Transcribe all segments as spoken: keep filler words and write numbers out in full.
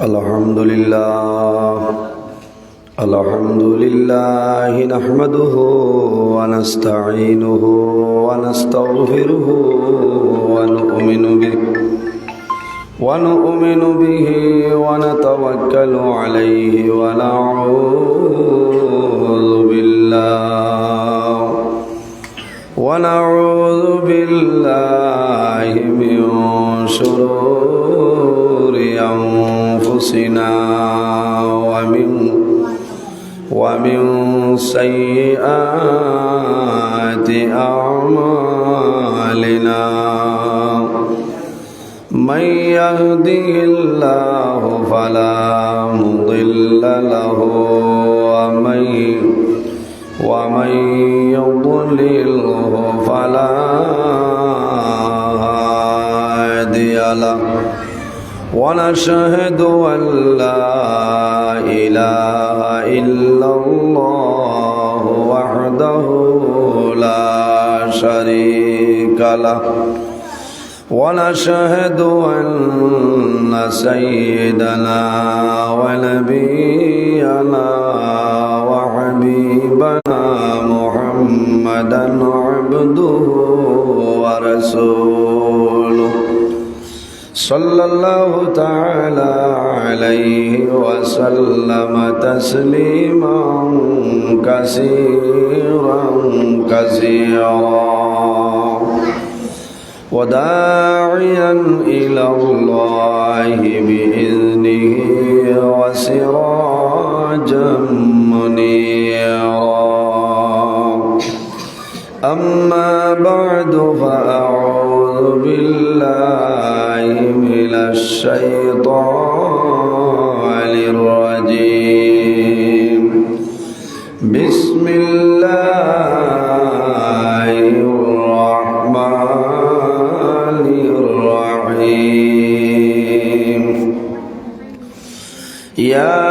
الحمد لله. الحمد لله نحمده ونستعينه ونستغفره ونؤمن به، ونؤمن به ونتوكل عليه ونعوذ بالله ونعوذ بالله من شرور أنفسنا ومن، ومن سيئات أعمالنا. من يهده الله فلا مضل له، ومن، ومن يضلله فلا هادي له. ونشهد أن لا إله إلا الله وحده لا شريك له، ونشهد أن سيدنا ونبينا وحبيبنا محمدا عبده ورسوله، صلى الله تعالى عليه وسلم تسليما كثيرا كثيرا. وداعيا إلى الله بإذنه وسراجا منيرا. أما بعد، فأعوذ بالله من الشيطان الرجيم. بسم الله الرحمن الرحيم. يا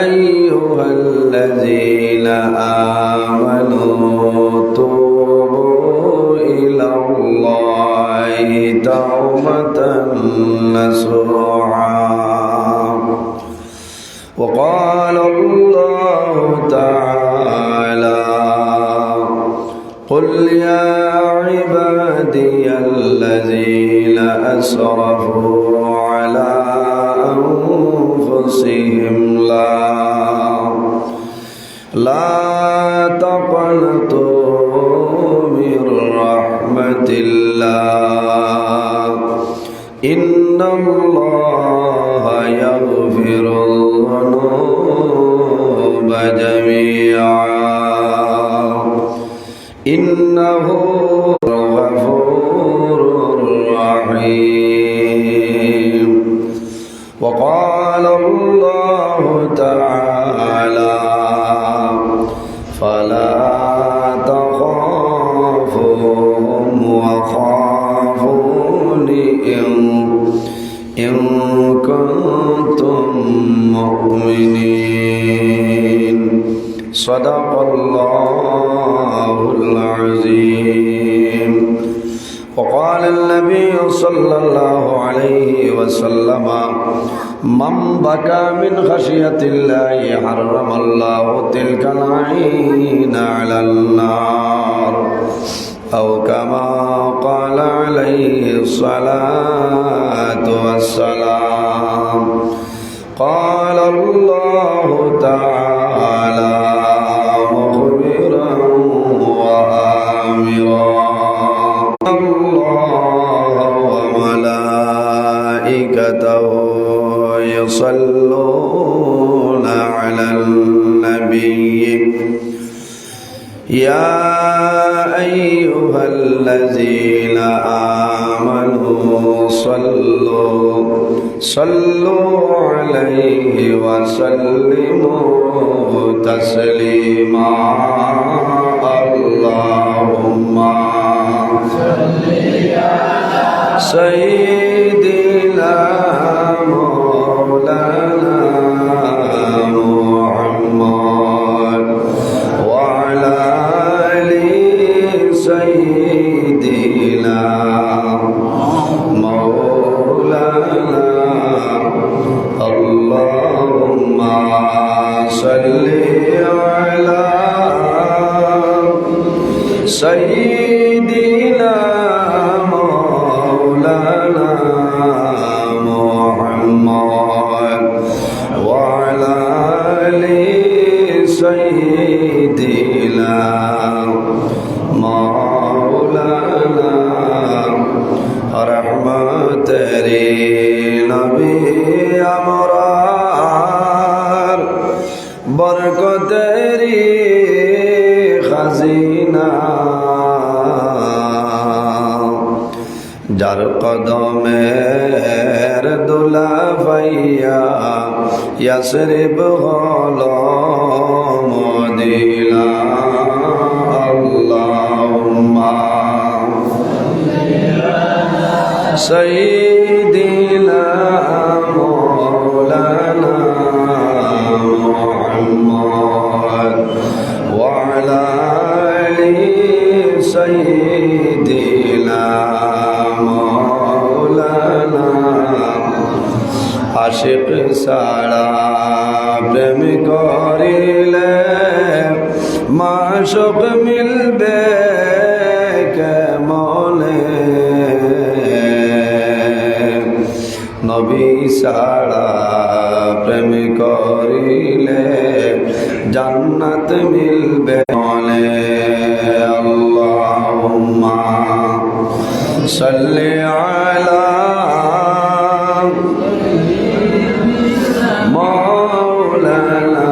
أيها الذين آمنوا توبوا إلى الله توبة نصوحا. وقال الله تعالى: قل يا عبادي الذين أسرفوا على أنفسهم لا، لا تقنطوا من رحمة الله، إن الله يغفر الذنوب جميعا، إنه هو الغفور الرحيم. وقال الله تعالى: فلا تخافوهم وخافون إن، إن كنتم مؤمنين. صدق الله العظيم. وقال النبي صلى الله عليه وسلم: من بكى من خشية الله حرم الله تلك العين على النار، أو كما قال عليه الصلاة والسلام. قال الله تعالى مخبرا وآمرا: إن الله وملائكته يصلون على النبي، يا أيها الذين آمنوا صلوا، صلوا عليه وسلموا تسليما. اللهم صل على سيدنا مولانا محمد وعلى آل سيدنا مولانا নবী আমরার বরকতেরি খাজিনা, যার কদমের ধুলা পাইয়া ইয়াসরিব হলো মদিনা। আল্লাহুম্মা সাইয়্যিদিনা মাওলানা মুহাম্মদ ওয়া আলা আলি সাইয়্যিদিনা মাওলানা। আশিক ছাড়া প্রেম করিলে মাশুক মিলবে কেমনে? নবী ছাড়া প্রেম করিলে জান্নাত মিলবে কেমনে? আল্লাহুম্মা সাল্লি আলা মাওলানা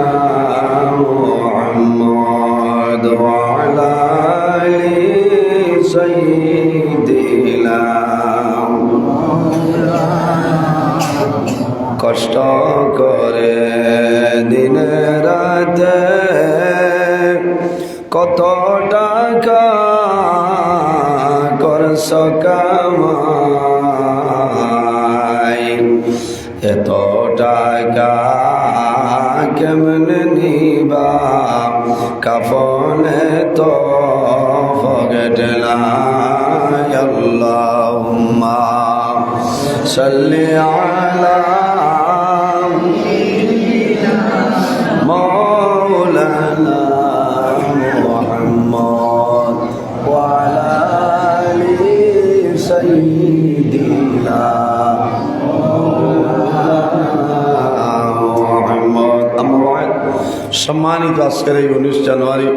মুহাম্মদ ওয়া আলা আলি সাইয়্যিদিনা। কষ্ট করে দিনে রাতে কত টাকা করছ কামাই, এত টাকা কেমনে নিবা? কাফনে তো পকেট নাই। আল্লাহুম্মা সাল্লি আলা মাওলানা মুহাম্মদ ওয়া আলা আলি সাইয়্যিদিনা মাওলানা মুহাম্মদ। আম্মা বাদ, সম্মানিত আজকের এই উনিশ জানুয়ারি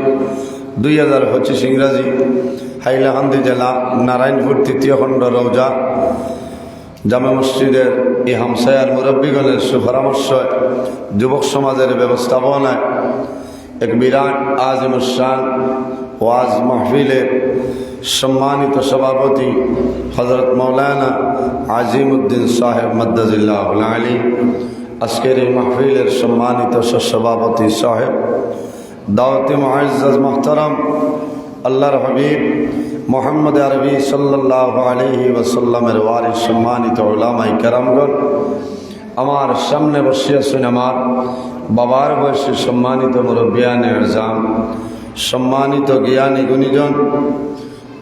দুই হাজার পঁচিশ ইংরাজি, হাইলাকান্দি জেলা, নারায়ণপুর তৃতীয় খণ্ড রওজা জামে মসজিদের এই হামসায়ার মুরব্বীগণের সুপরামর্শ, যুবক সমাজের ব্যবস্থাপনায় এক বিরাট আজিমুশান ওয়াজ মাহফিলের সম্মানিত সভাপতি হযরত মাওলানা আজিমউদ্দিন সাহেব মাদ্দাজিল্লাহুল আলী, আজকের এই মাহফিলের সম্মানিত সহসভাপতি সাহেব, দাওয়াতে মুআজ্জাজ মুহতারাম, আল্লাহর হাবিব মুহাম্মদ আরবি সাল্লাল্লাহু আলাইহি ওয়াসাল্লামের ওয়ারিস সম্মানিত উলামায়ে কেরামগণ, আমার সামনে বসিয়া আছেন আমার বাবার বয়সী সম্মানিত মুরব্বিয়ানে এজাম, সম্মানিত জ্ঞানী গুণীজন,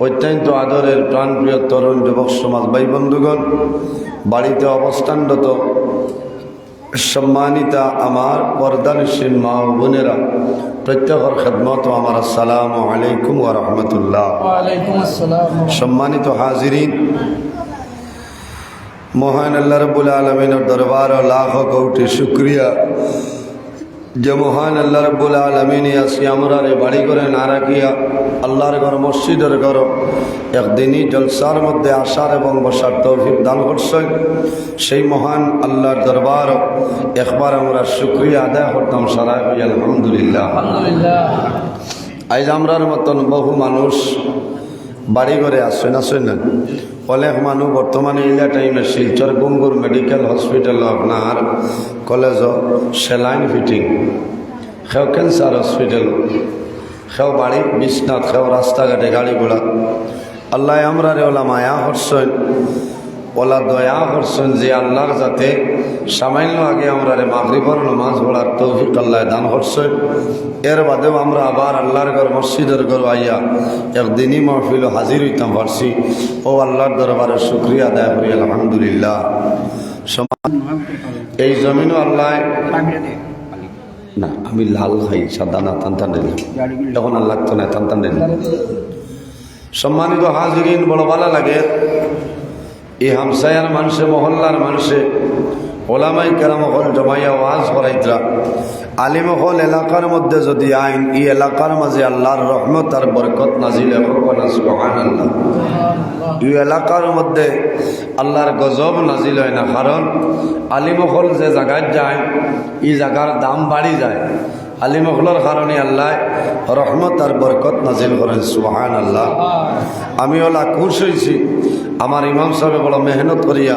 অত্যন্ত আদরের প্রাণপ্রিয় তরুণ যুবক সমাজ ভাই বন্ধুগণ, বাড়িতে অবস্থানরত সম্মানিতা আমার পর্দানিশীন মা ও বোনেরা, প্রত্যেকের খেদমত আমার আসসালামু আলাইকুম ওয়া রাহমাতুল্লাহ। ওয়ালাইকুম আসসালাম। সম্মানিত হাজিরিন, মহান আল্লাহ রাব্বুল আলামিনের দরবারো লাখ কোটি শুকরিয়া, যে মহান আল্লাহ রাব্বুল আলামিনে আজকে আমরারে বাড়ি ঘরে না রাখিয়া আল্লাহর ঘর মসজিদের ঘর এক দিনি জলসার মধ্যে আসার এবং বসার তৌফিক দান করছইন। সেই মহান আল্লাহর দরবারো একবার আমরা শুকরিয়া আদায় করতাম, সারায় কই আলহামদুলিল্লাহ। আলহামদুলিল্লাহ। আইজ আমরার মতন বহু মানুষ বাড়ি ঘরে আছইন, আছইন না? অনেক মানুষ বর্তমানে ইলা টাইমে শিলচর গুঙ্গুর মেডিকেল হসপিটাল, আপনার কলেজো সেলাইন ফিটিং, কেউ ক্যান্সার হসপিটাল, কেউ বাড়ি বিছনাত, কেউ রাস্তাঘাটে গাড়ি ঘোড়া। আল্লায় আমরারে ওলা মায়া করছইন, ওলা দয়া করছইন যে আল্লাহর যাতে সামান্য আগে আমরারে মাগরিবর নামাজ পড়ার তৌফিক আল্লায় দান করছইন। এর বাদেও আমরা আবার আল্লাহর ঘর মসজিদের ঘর আইয়া এক দিনি মাহফিলো হাজির অইতাম পারছি। ও আল্লাহর দরবারে শুকরিয়া আদায় করি, আলহামদুলিল্লাহ। সম-, এই জমিনও আল্লায়, না, আমি লাল খাই, সাদা না, টান টান দিলাম। এখন আর লাগতো না, টান টান দিলাম। সম্মানিত হাজিরিন, বড় ভালা লাগে। ই হামসায়ার মানষে, মহল্লার মানষে, ওলামায়ে কেরাম অকল জমাইয়া ওয়াজ করাইতরা। আলিম অকল এলাকার মধ্যে যুদি আইন, ই এলাকার মাঝে আল্লার রহমত আর বরকত নাজিল অয়, কউক্কা না সুবহানাল্লাহ। ই এলাকার মধ্যে আল্লার গজব নাজিল অয় না, কারণ আলিম অকল যে জাগাত যায়, ই জাগার দাম বাড়ি যায়। আলিম অকলর কারণে আল্লায় রহমত আর বরকত নাজিল করইন, সুবহানাল্লাহ। আমি অলা খুশ অইছি, আমার ইমাম সাবে বড় মেহনত করিয়া,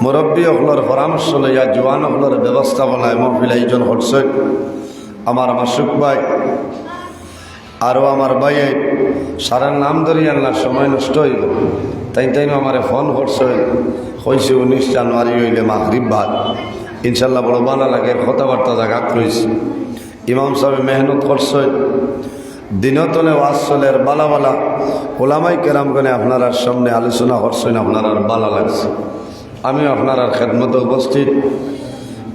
মুরব্বি অকলর পরামর্শ লইয়া, জোয়ান অকলর ব্যবস্থাপনায় মহফিল আয়োজন করছইন। আমার মাসুক ভাই, আরো আমার ভাইয়ে, সারার নাম ধরিয়া আনলে সময় নষ্ট অইবো। তাইন তাইনও আমারে ফোন করছইন, কইছি উনিশ জানুয়ারি অইলে মাগরিব বাদ, ইনশাল্লাহ বড় ভালা লাগের, কথাবার্তা জাগাত রইছে। ইমাম সাবে মেহনত করছইন, দিনো তনে ওয়াজ চলের, ভালা ভালা ওলামায়ে কেরামগণে আপনারার সামনে আলোচনা করছইন, আপনারার ভালা লাগছে। আমিও আপনারার খেদমতে উপস্থিত।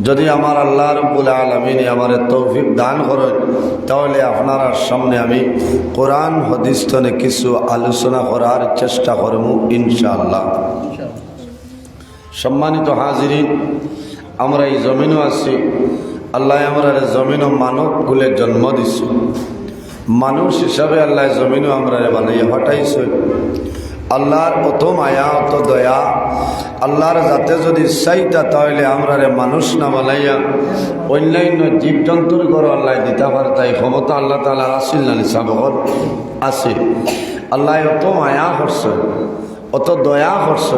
যুদি আমার আল্লাহ রব্বুল আলামিনে আমারে তৌফিক দান করইন, তাহলে আপনারার সামনে আমি কোরআন হাদিস তনে কিছু আলোচনা করার চেষ্টা করমু ইনশাআল্লাহ। সম্মানিত হাজিরিন, আমরা ই জমিনো আছি, আল্লায় আমরারে জমিনো মানব কুলে জন্ম দিছে। মানুষ হিসাবে আল্লায় জমিনো আমরারে বানাইয়া পাঠাইছে। আল্লার অত মায়া, অত দয়া, আল্লার জাতে যুদি চাইতা, তাহলে আমরারে মানুষ না বানাইয়া অইন্যান্য জীবজন্তুর ঘরো আল্লায় দিতা পারতা। ই ক্ষমতা আল্লাহ তাআলার আছিল না নি সাব অকল? আছিল। আল্লায় অত মায়া করছে, অত দয়া করছে।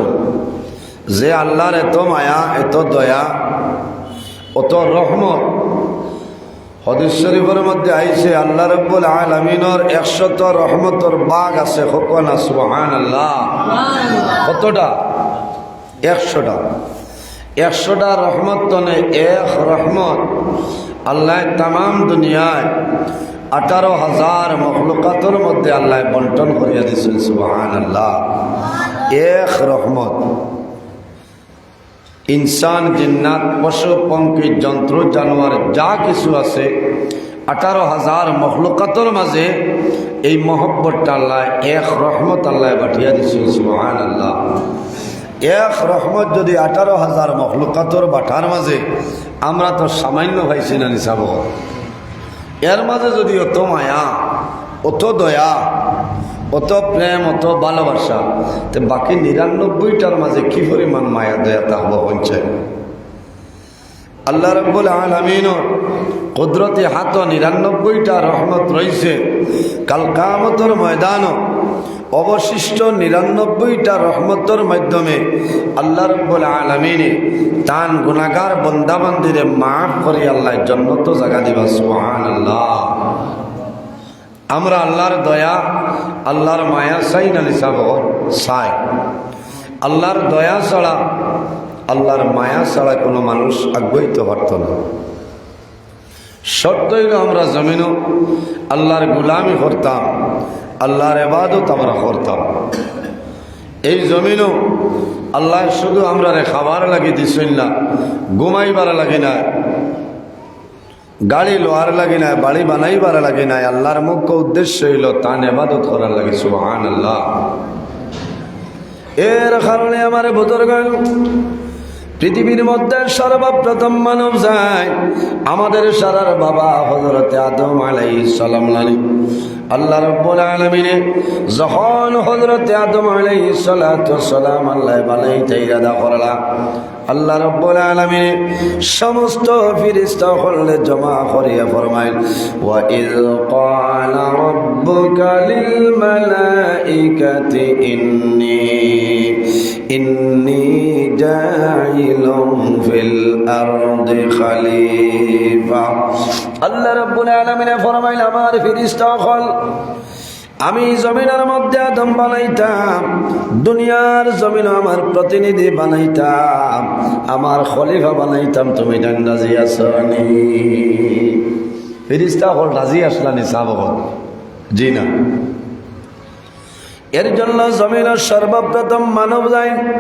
যে আল্লার এত মায়া, এত দয়া, অত রহমত, হাদিস শরিফর মধ্যে আইছে, আল্লাহ রব্বুল আলামিনর একশত রহমতর ভাগ আছে, কউক্কা না সুবহানাল্লাহ। কতটা? একশটা। একশটা রহমত তনে এক রহমত আল্লায় তামাম দুনিয়ায় আঠারো হাজার মখলুকাতর মধ্যে আল্লায় বন্টন করিয়া দিছইন, সুবহানাল্লাহ। এক রহমত। ইনসান, জিন্নাত, পশু, পঙ্খী, জন্তু, জানোয়ার যা কিছু আছে, আঠারো হাজার মখলুকাতর মাঝে এই মহব্বতটা আল্লায়, এক রহমত আল্লায় পাঠাইয়া দিছইন, সুবহানাল্লাহ। এক রহমত যুদি আঠারো হাজার মখলুকাতর বাটার মাঝে আমরা তো সামান্য পাইছি না নি সাব অকল। এর মাঝে যুদি অত মায়া, অত দয়া, অত প্রেম, অত ভালোবাসা, তে বাকি নিরানব্বইটার মাঝে কি পরিমাণ মায়া দয়া থাকবো কইন চাই? আল্লাহ রব্বুল আলামিনর কুদরতি হাতো নিরানব্বইটা রহমত রইছে। কাল কিয়ামতর ময়দানো অবশিষ্ট নিরানব্বইটা রহমতর মাধ্যমে আল্লাহ রব্বুল আলামিনে তান গুনাহগার বন্দা বান্দিরে মাফ করি আল্লায় জন্নতো জাগা দিবা। সুবহানাল্লাহ। আমরা আল্লার দয়া, আল্লার মায়া চাই না নি সাব অকল? চাই। আল্লার দয়া ছাড়া, আল্লার মায়া ছাড়া কোনো মানুষ আগুয়াইতে পারতো না। শর্ত অইলো আমরা জমিনো আল্লার গুলামি করতাম, আল্লার ইবাদত আমরা করতাম। এই জমিনো আল্লায় শুধু আমরারে খাবার লাগি দিছইন না, ঘুমাইবার লাগি না, গাড়ি লওয়ার লাগি না, বাড়ি বানাইবার লাগি না, আল্লার মুখ্য উদ্দেশ্য অইলো তান ইবাদত করার লাগি। সুবহানাল্লাহ। এর কারণে আমার বুজুর্গ, পৃথিবীর মধ্যে সর্বপ্রথম মানব যায় আমাদের সারার বাবা হযরতে আদম আলাইহিস সালাম নানি। আল্লাহ রব্বুল আলামিনে যখন হযরতে আদম আলাইহিস সালাতু ওয়াস সালাম আল্লায় বানাইতে ইরাদা করলা, আল্লাহ রব্বুল আলামিনে সমস্ত ফিরিস্তা অকলরে জমা করিয়া ফরমাইল, "ওয়া ইয ক্বালা রাব্বুকা লিল মালাইকাতি ইন্নী, ইন্নী জাইলুন ফিল আরদি খলিফা।" আল্লাহ রব্বুল আলামিনে ফরমাইল, "আমার ফিরিস্তা অকল, আমি জমিনর মধ্যে আদম বানাইতাম, দুনিয়ার জমিনো আমার প্রতিনিধি বানাইতাম, আমার খলিফা বানাইতাম, তুমি তাইন রাজি আছো নি?" ফিরিস্তা অকল রাজি আছলা নি সাব অকল? জি না। এর জন্য জমিনর সর্বপ্রথম মানব জাইন,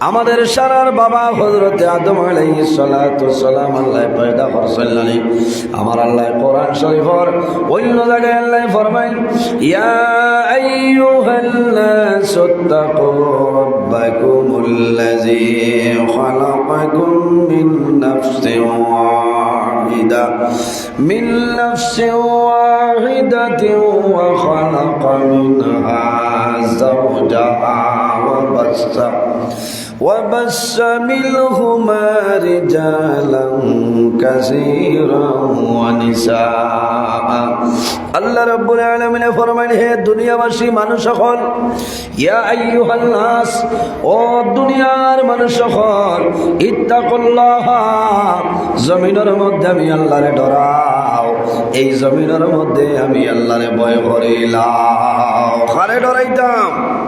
আমাদের সারার বাবা হযরতে আদম আলাইহিস সালাতু ওয়াস সালাম আল্লায় পয়দা করছইন না নি? আমার আল্লায় কোরআন শরীফর অন্য জাগায় আল্লায় ফরমাইন, "ইয়া আইয়ুহান নাসু ইত্তাকু রাব্বাকুমুল্লাযী খালাকাকুম মিন নাফসিন ওয়াহিদা।" من نفس واحدة وخلق منها زوجها وبث، وبث منهما رجالا كثيرا ونساء। আল্লাহ রাব্বুল আলামিনে ফরমাইন, হে দুনিয়াবাসী মানুষ অকল, ইয়া আইয়ুহান নাস, ও দুনিয়ার মানুষ অকল, ইত্তাকুল্লাহ, জমিনর মধ্যে আমি আল্লাহরে ডরাও, এই জমিনর মধ্যে আমি আল্লাহরে ভয় করিলাও। কারে ডরাইতাম?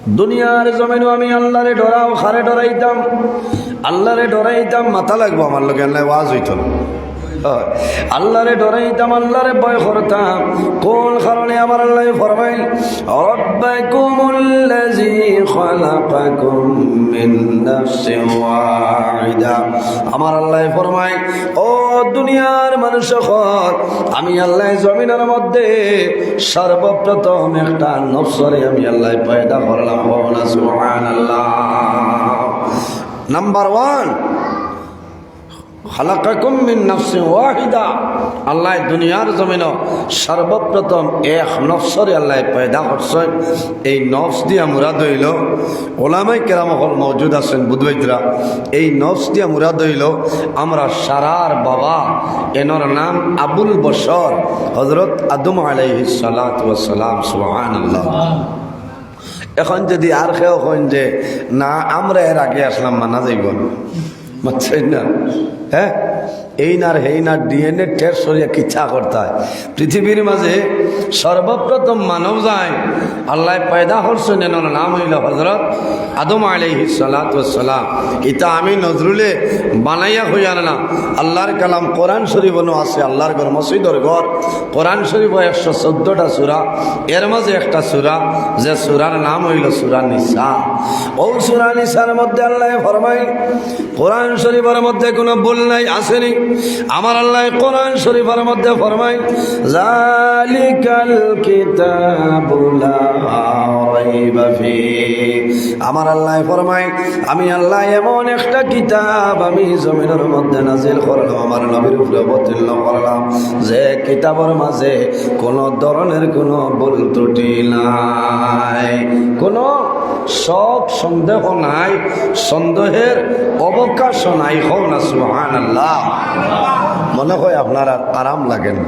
দুনিয়ার জমিনো আমি আল্লাহরে ডরাও, কারে ডরাইতাম? আল্লাহরে ডরাইতাম, মাতা লাগবো আমার লগে, আল্লায় ওয়াজ অইতো না। আল্লাহরে ডরাইতাম, আল্লাহরে ভয় করতাম। কোন কারণে? আমার আল্লায় ফরমাইন, "রাব্বাকুমুল্লাযী খালাকাকুম মিন নাফসিন ওয়াহিদা।" আমার আল্লায় ফরমাইন, ও দুনিয়ার মানুষ অকল, আমি আল্লায় জমিনর মধ্যে সর্বপ্রথম একটা নফসরে আমি আল্লায় পয়দা করলাম। কও না সুবহানাল্লাহ। নাম্বার ওয়ান, খালাকাকুম মিন নাফসিন ওয়াহিদা। আল্লায় দুনিয়ার জমিনো সর্বপ্রথম এক নফসরে আল্লায় পয়দা করছইন। এই নফস দিয়া মুরাদ অইলো, ওলামায়ে কেরাম অকল মওজুদ আছইন, বুঝবাইতরা, এই নফস দিয়া মুরাদ অইলো আমরা সারার বাবা, এনর নাম আবুল বশর, হযরত আদম আলাইহিস সালাতু ওয়াস সালাম। সুবহানাল্লাহ। এখন যদি আর কেউ কইন যে, "না, আমরা এর আগে আসলাম", মানা যাইবো না। বুঝছইন না? হ্যাঁ, এইন আর হেইন আর ডিএনএ টেস্ট করিয়া কিচ্ছা করতায়। পৃথিবীর মাঝে সর্বপ্রথম মানব জাইন আল্লায় পয়দা করছইন, এনর নাম অইলো হযরত আদম আলাইহিস সালাতু ওয়াস সালাম। ইতা আমি নজরুলে বানাইয়া কইয়ার না, আল্লাহর কালাম কোরআন শরীফ অনো আছে, আল্লাহর ঘর, মসজিদর ঘর, কোরআন শরীফো একশো চৌদ্দটা সূরা, এর মাঝে একটা সূরা, যে সূরার নাম অইলো সূরা নিসা। অউ সূরা নিসার মধ্যে আল্লায় ফরমাইন, কোরআন শরীফর মধ্যে কুনু ভুল নাই, আছে নি? আমার আল্লায় কোরআন শরীফর মধ্যে ফরমাইন, "যালিকাল কিতাবু লা রাইবা ফি।" আমার আল্লায় ফরমাইন, আমি আল্লায় এমন একটা কিতাব আমি জমিনর মধ্যে নাজিল করলাম, আমার নবীর উপরে অবতীর্ণ করলাম, যে কিতাবর মাঝে কুনু ধরনের কুনু ভুল ত্রুটি নাই, কুনু শক সন্দেহ নাই, সন্দেহের অবকাশ নাই। কও না সুবহানাল্লাহ। মনে হয় আপনারার আরাম লাগে না?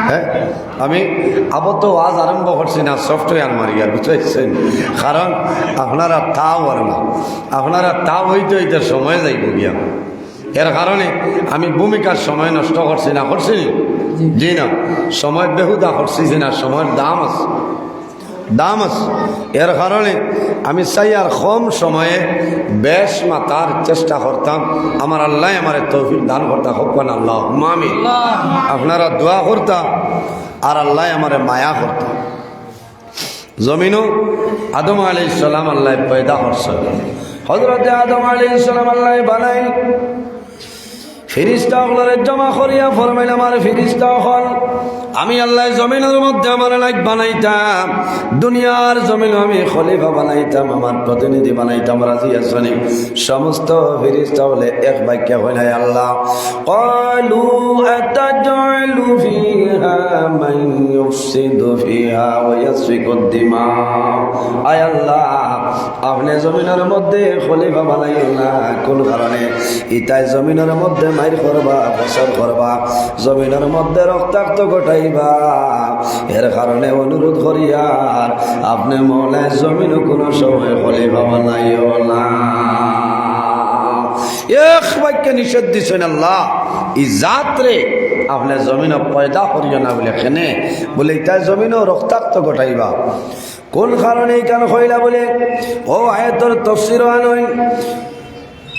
হ্যাঁ, আমি আবো তো ওয়াজ আরম্ভ করছি না, সফটওয়্যার মারি আর, বুঝছইন? কারণ আপনারা তাও আর না, আপনারা তাও অইতে অইতে সময় যাইবো গিয়া। এর কারণে আমি ভূমিকার সময় নষ্ট করছি না, করছি নি? জি না, সময় বেহুদা করছি জি না, সময়র দাম আছে, দাম আছে। এর কারণে আমি চাই আর কম সময়ে বেশ মাতার চেষ্টা করতাম। আমার আল্লায় আমারে তৌফিক দান করতা, কও না আল্লাহুম্মা আমিন। আপনারা দোয়া করতা আর আল্লায় আমারে মায়া করতা। জমিনো আদম আলাইহিস সালাম আল্লায় পয়দা করছইন। হযরতে আদম আলাইহিস সালাম আল্লায় বানাইন। ফিরিস্তা অকলরে জমা করিয়া ফরমাইলা, আমার ফিরিস্তা অকল, আমি আল্লায় জমিনর মধ্যে আমার নাইব বানাইতাম, দুনিয়ার জমিনো আমি খলিফা বানাইতাম, আমার প্রতিনিধি বানাইতাম, রাজি আছো নি? সমস্ত ফিরিস্তা অকলে এক বাক্যে কইলা, আল্লাহ, ক্বালু আতাজআলু ফিহা মান ইউফসিদু ফিহা ওয়া ইয়াসফিকুদ দিমা। আয় আল্লাহ, আপনে জমিনর মধ্যে খলিফা বানাইও না। কুন কারণে? ইতায় জমিনর মধ্যে মাইর করবা, ফসদ করবা, জমিনর মধ্যে রক্তাক্ত ঘটাইবা। এর কারণে অনুরোধ করিয়ার, আপনে মওলায় জমিনো কুনু সময় খলিফা বানাইও না। এক বাক্যে নিষেধ দিছইন আল্লাহ, ই জাতরে আপনে জমিনো পয়দা করিও না বুলে। কেনে? বুলে, ইতায় জমিনো রক্তাক্ত ঘটাইবা। কুন কারণে ইখান কইলা বুলে? অউ আয়াতর তফসিরো আনইন,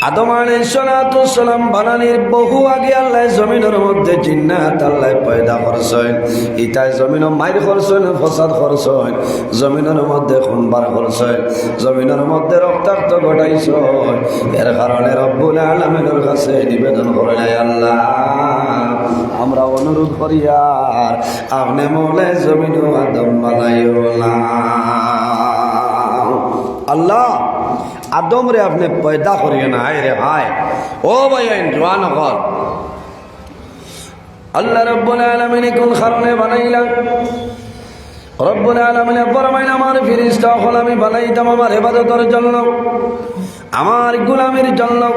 আদম আলাইহিস সালাতু ওয়াস সালাম বানানির বহু আগে আল্লায় জমিনর মধ্যে জিন্নাত আল্লায় পয়দা করছইন। ইতায় জমিনো মাইর করছইন, ফসাদ করছইন, জমিনর মধ্যে খুন বার করছইন, জমিনর মধ্যে রক্তাক্ত ঘটাইছইন। এর কারণে রব্বুল আলামিনর কাছে নিবেদন করইন, আয় আল্লাহ, আমরা অনুরোধ করিয়ার, আপনে মৌলায় জমিনো আদম বানাইও না। আল্লাহ, আদমরে আপনে পয়দা করিও না, হায় রে হায়। ও ভাইয়াইন, জোয়ান অকল, আল্লাহ রব্বুল আলামিনে কুন কারণে বানাইলা? রব্বুল আলামিনে ফরমাইন, আমার ফিরিস্তা অকল আমি বানাইতাম আমার ইবাদতর জন্য, আমার গোলামির জন্য।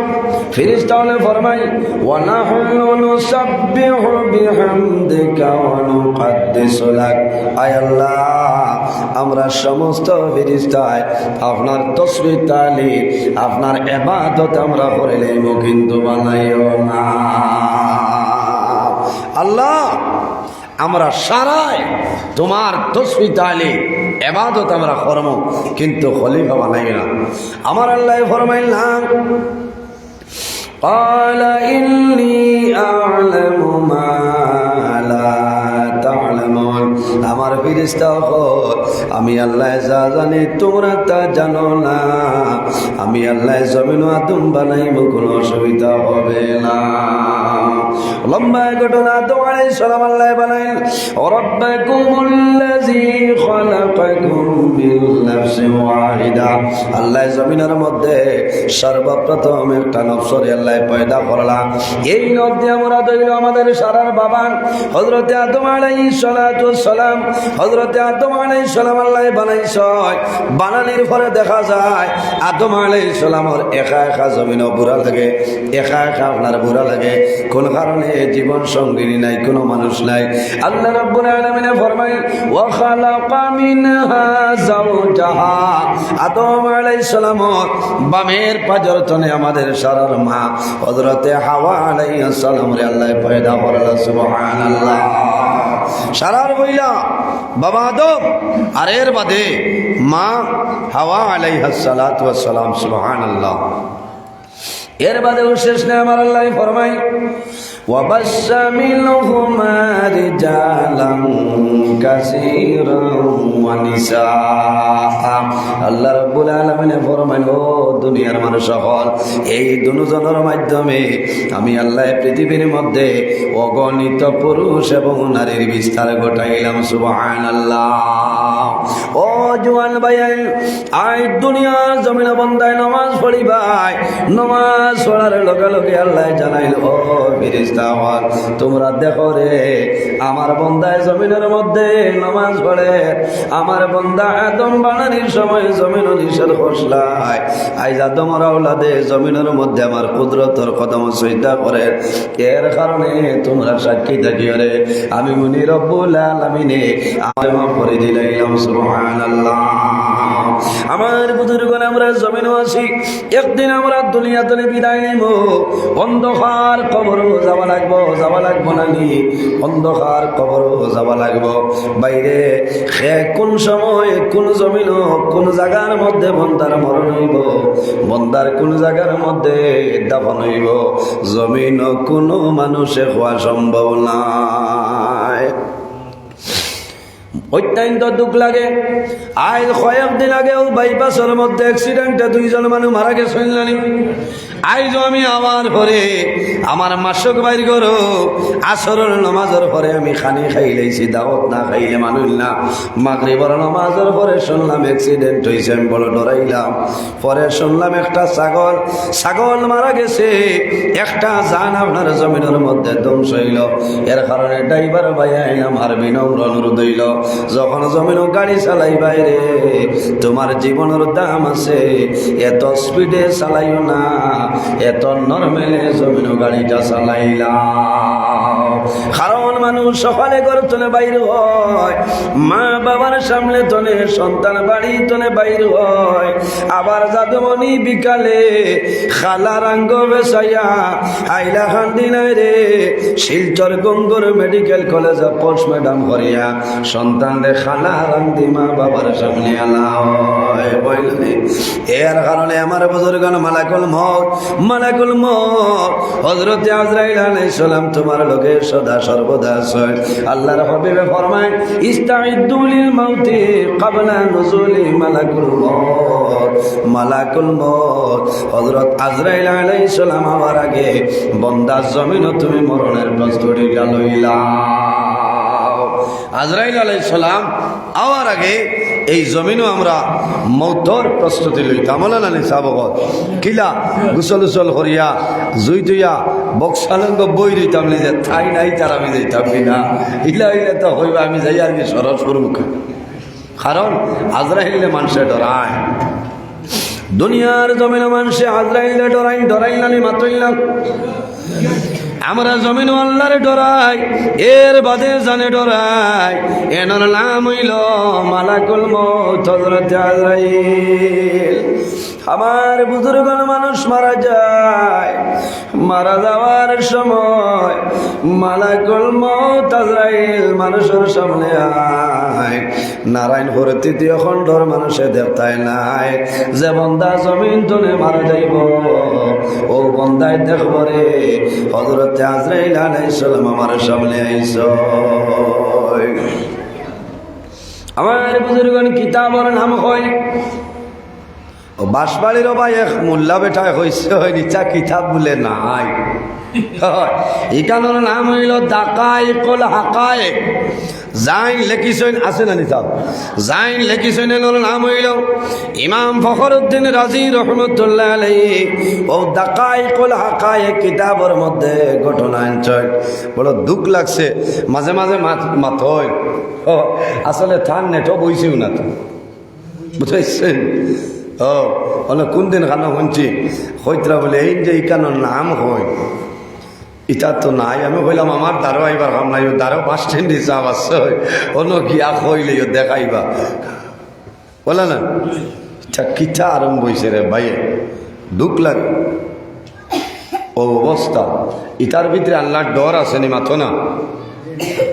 ফিরিস্তা অকলে ফরমাইন, "ওয়া নাহনু নুসাব্বিহু বিহামদিকা ওয়া নুকাদ্দিসু লাক।" আয় আল্লাহ, আমরা সমস্ত ফিরিস্তায় আপনার তসবিহ তাহলিল, আপনার ইবাদত আমরা করিলাইমু, কিন্তু বানাইও না। আল্লাহ, আমরা সারায় তোমার তসবিহ তাহলিল, ইবাদত আমরা করমু, কিন্তু খলিফা বানাইও না। আমার আল্লায় ফরমাইলা, قال إني أعلم ما لا تعلمون। আমার ফিরিস্তা অকল, আমি আল্লায় যা জানি তোমরা তা জানো না। আমি আল্লায় জমিনো আদম বানাইমু, কুনু অসুবিধা হবে না। লম্বা ঘটনা, আদম আলাইহিস সালাম আল্লায় বানাইন, ربكم الذي خلقكم من نفس واحدة। আল্লায় জমিনর মধ্যে সর্বপ্রথম একটা নফসরে আল্লায় পয়দা করলা। এই নফস দিয়া মুরাদ অইলো আমাদের সারার বাবা হযরতে আদম আলাইহিস সালাতু ওয়াস সালাম। হযরতে আদম আলাইহিস সালাম আল্লায় বানাইছইন। বানানির পরে দেখা যায় আদম আলাইহিস সালামর একা একা জমিনো বুড়া লাগে, একা একা আপনার বুড়া লাগে। কোন কারণে? জীবন সঙ্গিনী নাই, কোনো মানুষ নাই। আল্লাহ রাব্বুল আলামিনে ফরমাইন, "ওয়া খালাকা মিনহা যাওজাহা।" আদম আলাইহিস সালামর বামের পাজর তনে আমাদের সারার মা হযরতে হাওয়া আলাইহিস সালামরে আল্লায় পয়দা করলা। সুবহানাল্লাহ। সারার বইলা বাবা আদম, আর এর বাদে মা হাওয়া আলাইহাস সালাতু ওয়াস সালাম। সুবহানাল্লাহ। এর বাদেও শেষ নাই, আমার আল্লায় ফরমাইন, "ওয়া বাসসা মিনহুমা রিজালান কাসীরান ওয়া নিসা।" আল্লাহ রাব্বুল আলামিনে ফরমাইন, "ও দুনিয়ার মানুষ অকল, এই দুজনর মাধ্যমে আমি আল্লায় পৃথিবীর মধ্যে অগণিত পুরুষ এবং নারীর বিস্তার ঘটাইলাম।" সুবহানাল্লাহ। ও জুয়ান ভাইয়াইন, আইজ দুনিয়ার জমিনো বন্দায় নমাজ পড়িবায়, নমাজ পড়ার লগে লগে আল্লায় জানাইন, "ও ফিরিস্তা অকল, তোমরা দেখো রে, আমার বন্দায় জমিনর মধ্যে নমাজ পড়ের, আমার বন্দা আদম বানানির সময় জমিনো নিষেধ করছলায়, আইজ আদমর আওলাদে জমিনর মধ্যে আমার কুদরতর কদমো সইজদা করের, এর কারণে তোমরা সাক্ষী থাকিও রে, আমি মুনি রব্বুল আলামিনে আমারে মাফ করি দিলাইলাম।" সুবহানাল্লাহ। আমার বুজুর্গণ, আমরা জমিনো আছি, একদিন আমরা দুনিয়া তনে বিদায় নিমু। অন্ধকার কবরো যাওয়া লাগবো, যাওয়া লাগবো না নি? অন্ধকার কবরো যাওয়া লাগবো। বাইরে কে কোন সময়, কোন জমিনো, কোন জাগার মধ্যে বন্দার মরণ অইবো, বন্দার কোন জাগার মধ্যে দাফন অইবো, জমিনো কোনো মানুষে কওয়া সম্ভব নায়। অত্যন্ত দুখ লাগে। আইজ কয়েকদিন আগেও বাইপাসর মধ্যে accident-এ দুইজন মানুষ মারা গেছইন না নি? আইজও আমি আওয়ার পরে আমার মাসুক ভাইর ঘরো আসরর নমাজর পরে আমি খানি খাইলাইছি, দাওয়াত না খাইলে মানুষ না। মাগরিবর নমাজর পরে শুনলাম accident অইছে, আমি বড় ডরাইলাম। পরে শুনলাম একটা ছাগল, ছাগল মারা গেছে, একটা জান আপনার জমিনর মধ্যে ধ্বংস অইলো। এর কারণে driver ভাইয়াইন আমার বিনম্র অনুরোধ অইলো, যখন জমিনো গাড়ি চালাইবায় রে, তোমার জীবনর দাম আছে, এত speed-এ চালাইও না, এত normal-এ জমিনো গাড়িটা চালাইলাও। কারণ মানুষ সকালে ঘর তনে বাইর অয়, মা বাবার সামনে তনে সন্তান বাড়ি তনে বাইর অয়, আবার যাদবনি বিকালে কালা রঙ্গ বেসাইয়া হাইলাকান্দি নায় রে, শিলচর গঙ্গর মেডিকেল কলেজো post mortem করিয়া সন্তান কান্দে খানা রান্দি মা বাবার সামনে আলা হয়, বুঝলি? এর কারণে আমার বুজুর্গান মালাকুল মউত, মালাকুল মউত, হযরতে আজরাইল আলাইহিস সালাম তোমার লগে সদা সর্বদা আছে। আল্লাহর হাবিবে ফরমায়, "ইস্তাইদ্দু লিল মাউতি ক্বাবলা নুজুলি মালাকুল মউত।" মালাকুল মউত, হযরত আজরাইল আলাইহিস সালাম আওয়ার আগে বন্দা জমিনো তুমি মরণের প্রস্তুতিটা লইলাও। আজরাইল আলাইহিস সালাম আওয়ার আগে এই জমিনো আমরা মউতর প্রস্তুতি লইতাম। মৌলানা নিসাব অকল কিলা গোসল উসল করিয়া, জুই তুইয়া, বক্সালঙ্গ বই রইতাম নিজে, তাই নাই তার আমি যাইতাম কি না? ইলা ইলা তো হইবা, আমি যাই আর কি সরস মুখে। কারণ আজরাইলে মানষে ডরায়। দুনিয়ার জমিনো মানষে আজরাইলে ডরাইন, ডরাইন নানি মাতইন না। আমরা জমিনো আল্লাহরে ডরাই, এর বাদে জানে ডরাই। এনর নাম অইলো মালাকুল মউত হযরতে আজরাইল। আমার বুজুর্গান মানুষ মারা যায়, মারা যাওয়ার সময় মালাকুল মউত আজরাইল মানুষর সামনে আয়। নারায়ণপুর তৃতীয় খণ্ডর মানষে দেখতায় নায়, যে বন্দা জমিন তনে মারা যাইবো, অউ বন্দায় দেখবো রে, হযরতে আজরাইল আলাইহিস সালাম আমার সামনে আইছইন। আমার বুজুর্গান কিতাবর নাম কয়, অউ বাঁশবাড়ির অউ ভাই এক মোল্লা বেটায় কইছে, অউ নিচা কিতাব বুলে নাই। ইখানর নাম অইলো দাকাইকুল হাকায়েক। যেইন লেখিছইন, আছে না নিতাব? যেইন লেখিছইন, এনর নাম অইলো ইমাম ফখরুদ্দিন রাজি রহমতুল্লাহ আলাইহি। অউ দাকাইকুল হাকায়েক কিতাবর মধ্যে ঘটনা আনছইন। বড় দুখ লাগছে, মাঝে মাঝে মাত-, মাতইন। অউ, আসলে তান নেটও বইছেও না তো। বুঝছইন? অউ, অনে কুনদিন খানো হুনছি, কইতরা বুলে, এইন যে ইখানর নাম কয়, ইতা তো নাই। আমি কইলাম, আমার দারো আইবার কাম নাই, অউ দারো বাস স্ট্যান্ড হিসাব আছে, অনো গিয়া কইলে ইও দেখাইবা। বুলে না? ইতা কিতা আরম্ভ অইছে রে ভাই, দুখ লাগে। অউ অবস্থা, ইতার ভিতরে আল্লাহর ডর আছে নি, মাতো না?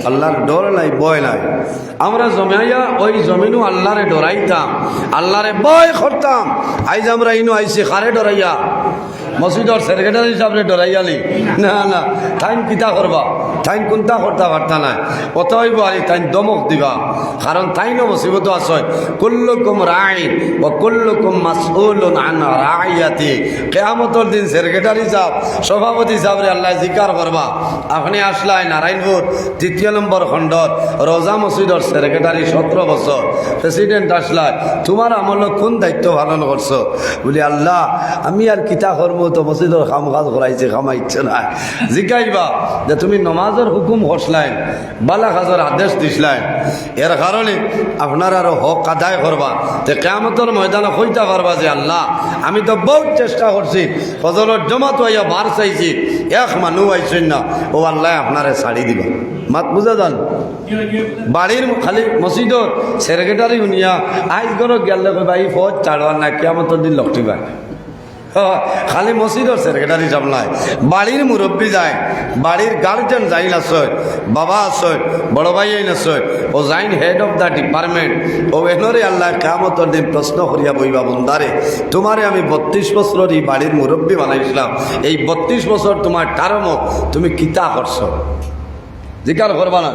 আল্লাহর ডর নাই, ভয় নাই। আমরা জমাইয়া অউ জমিনো আল্লাহরে ডরাইতাম, আল্লাহরে ভয় করতাম। আইজ আমরা ইনো আইছি, কারে ডরাইয়া? মসজিদর সেক্রেটারি সাবরে ডরাইয়া নি? না, না, তাইন কিতা করবা? তাইন কুনতা করতা পারতা নায়। অতএব আরি তাইন ধমক দিবা, কারণ তাইনও মুসিবতো আছইন। কুল্লুকুম রাইন ওয়া কুল্লুকুম মাসউলুন আন রাইয়াতি। কিয়ামতর দিন সেক্রেটারি সাব, সভাপতি সাবরে আল্লায় জিকার করবা, আপনে আছলায় নারায়ণপুর তৃতীয় নম্বর খণ্ডর রওজা মসজিদর সেক্রেটারি সতরো বছর, প্রেসিডেন্ট আছলায়, তুমার আমলো কুন দায়িত্ব পালন করছো? বুলে, আল্লাহ, আমি আর কিতা করমু, তো মসজিদর কাম কাজ করাইছি, কামাইছে না। জিকাইবা যে তুমি নমাজর হুকুম করছলায়, বালা কাজর আদেশ দিছলায়, এর কারণে আপনারারও হক আদায় করবা। তে কিয়ামতর ময়দানো কইতা পারবা যে, আল্লাহ, আমি তো বউত চেষ্টা করছি, ফজরর জমাতো আইয়া বার চাইছি, এক মানুষ আইছইন না, অউ আল্লায় আপনারে ছাড়ি দিবা। মাত বুঝা যার? বাড়ির খালি মসজিদর সেক্রেটারি হুনিয়া আইজ ঘরো গেলে কইবা, "ই ফৌজ ছাড়বার না, কিয়ামতর দিন লকটিবা।" হ, খালি মসজিদর সেক্রেটারি সাব নায়, বাড়ির মুরব্বি যাইন, বাড়ির গার্জিয়ান যাইন আছইন, বাবা আছইন, বড় ভাইয়াইন আছইন, অউ যাইন head of the department, অউ এনরে আল্লায় কিয়ামতর দিন প্রশ্ন করিয়া বইবা, বন্দারে, তুমারে আমি বত্রিশ বছরর ই বাড়ির মুরব্বি বানাইছলাম, এই বত্রিশ বছর তুমার টার্মো তুমি কিতা করছো? জিকার করবা না?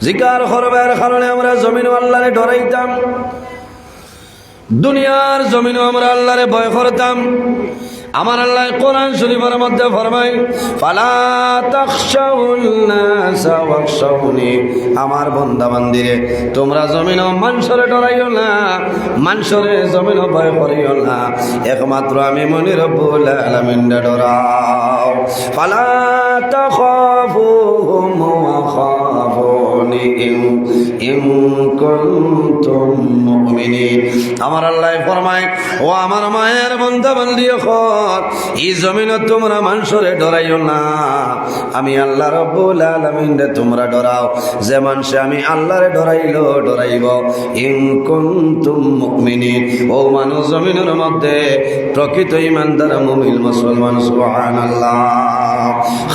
জিকার করবার কারণে আমরা জমিনো আল্লাহরে ডরাইতাম, দুনিয়ার জমিনো আমরা আল্লাহরে ভয় করতাম। আমার আল্লায় কোরআন শরীফর মধ্যে ফরমাইন, "ফালা তাখশাউন নাসা ওয়াখশাউনি।" আমার বন্দা বান্দিরে, তুমরা জমিনো মানষরে ডরাইও না, মানষরে জমিনো ভয় করিও না, একমাত্র আমি মনি রব্বুল আলামিনরে ডরাও। ফালা তাখাফুহুম ওয়া খাফুনি ইন, ইন কুনতুম মুমিনিন। আমার আল্লায় ফরমাইন, ও আমার মায়ার বন্দা বান্দি অকল, ই জমিনো তুমরা মানষরে ডরাইও না, আমি আল্লাহ রব্বুল আলামিনরে তুমরা ডরাও। যে মানষে আমি আল্লাহরে ডরাইলো, ডরাইবো, ইন কুনতুম মুমিনিন, অউ মানুষ জমিনর মধ্যে প্রকৃত ইমানদার মুমিন মুসলমান। সুবহানাল্লাহ।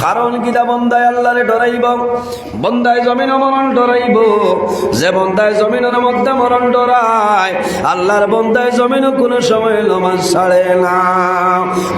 কারণ কিতা? বন্দায় আল্লারে ডরাইবো, বন্দায় জমিনো মরণ ডরাইবো। যে বন্দায় জমিনর মধ্যে মরণ ডরায়, আল্লার বন্দায় জমিনো কুনু সময় নমাজ ছাড়ে না।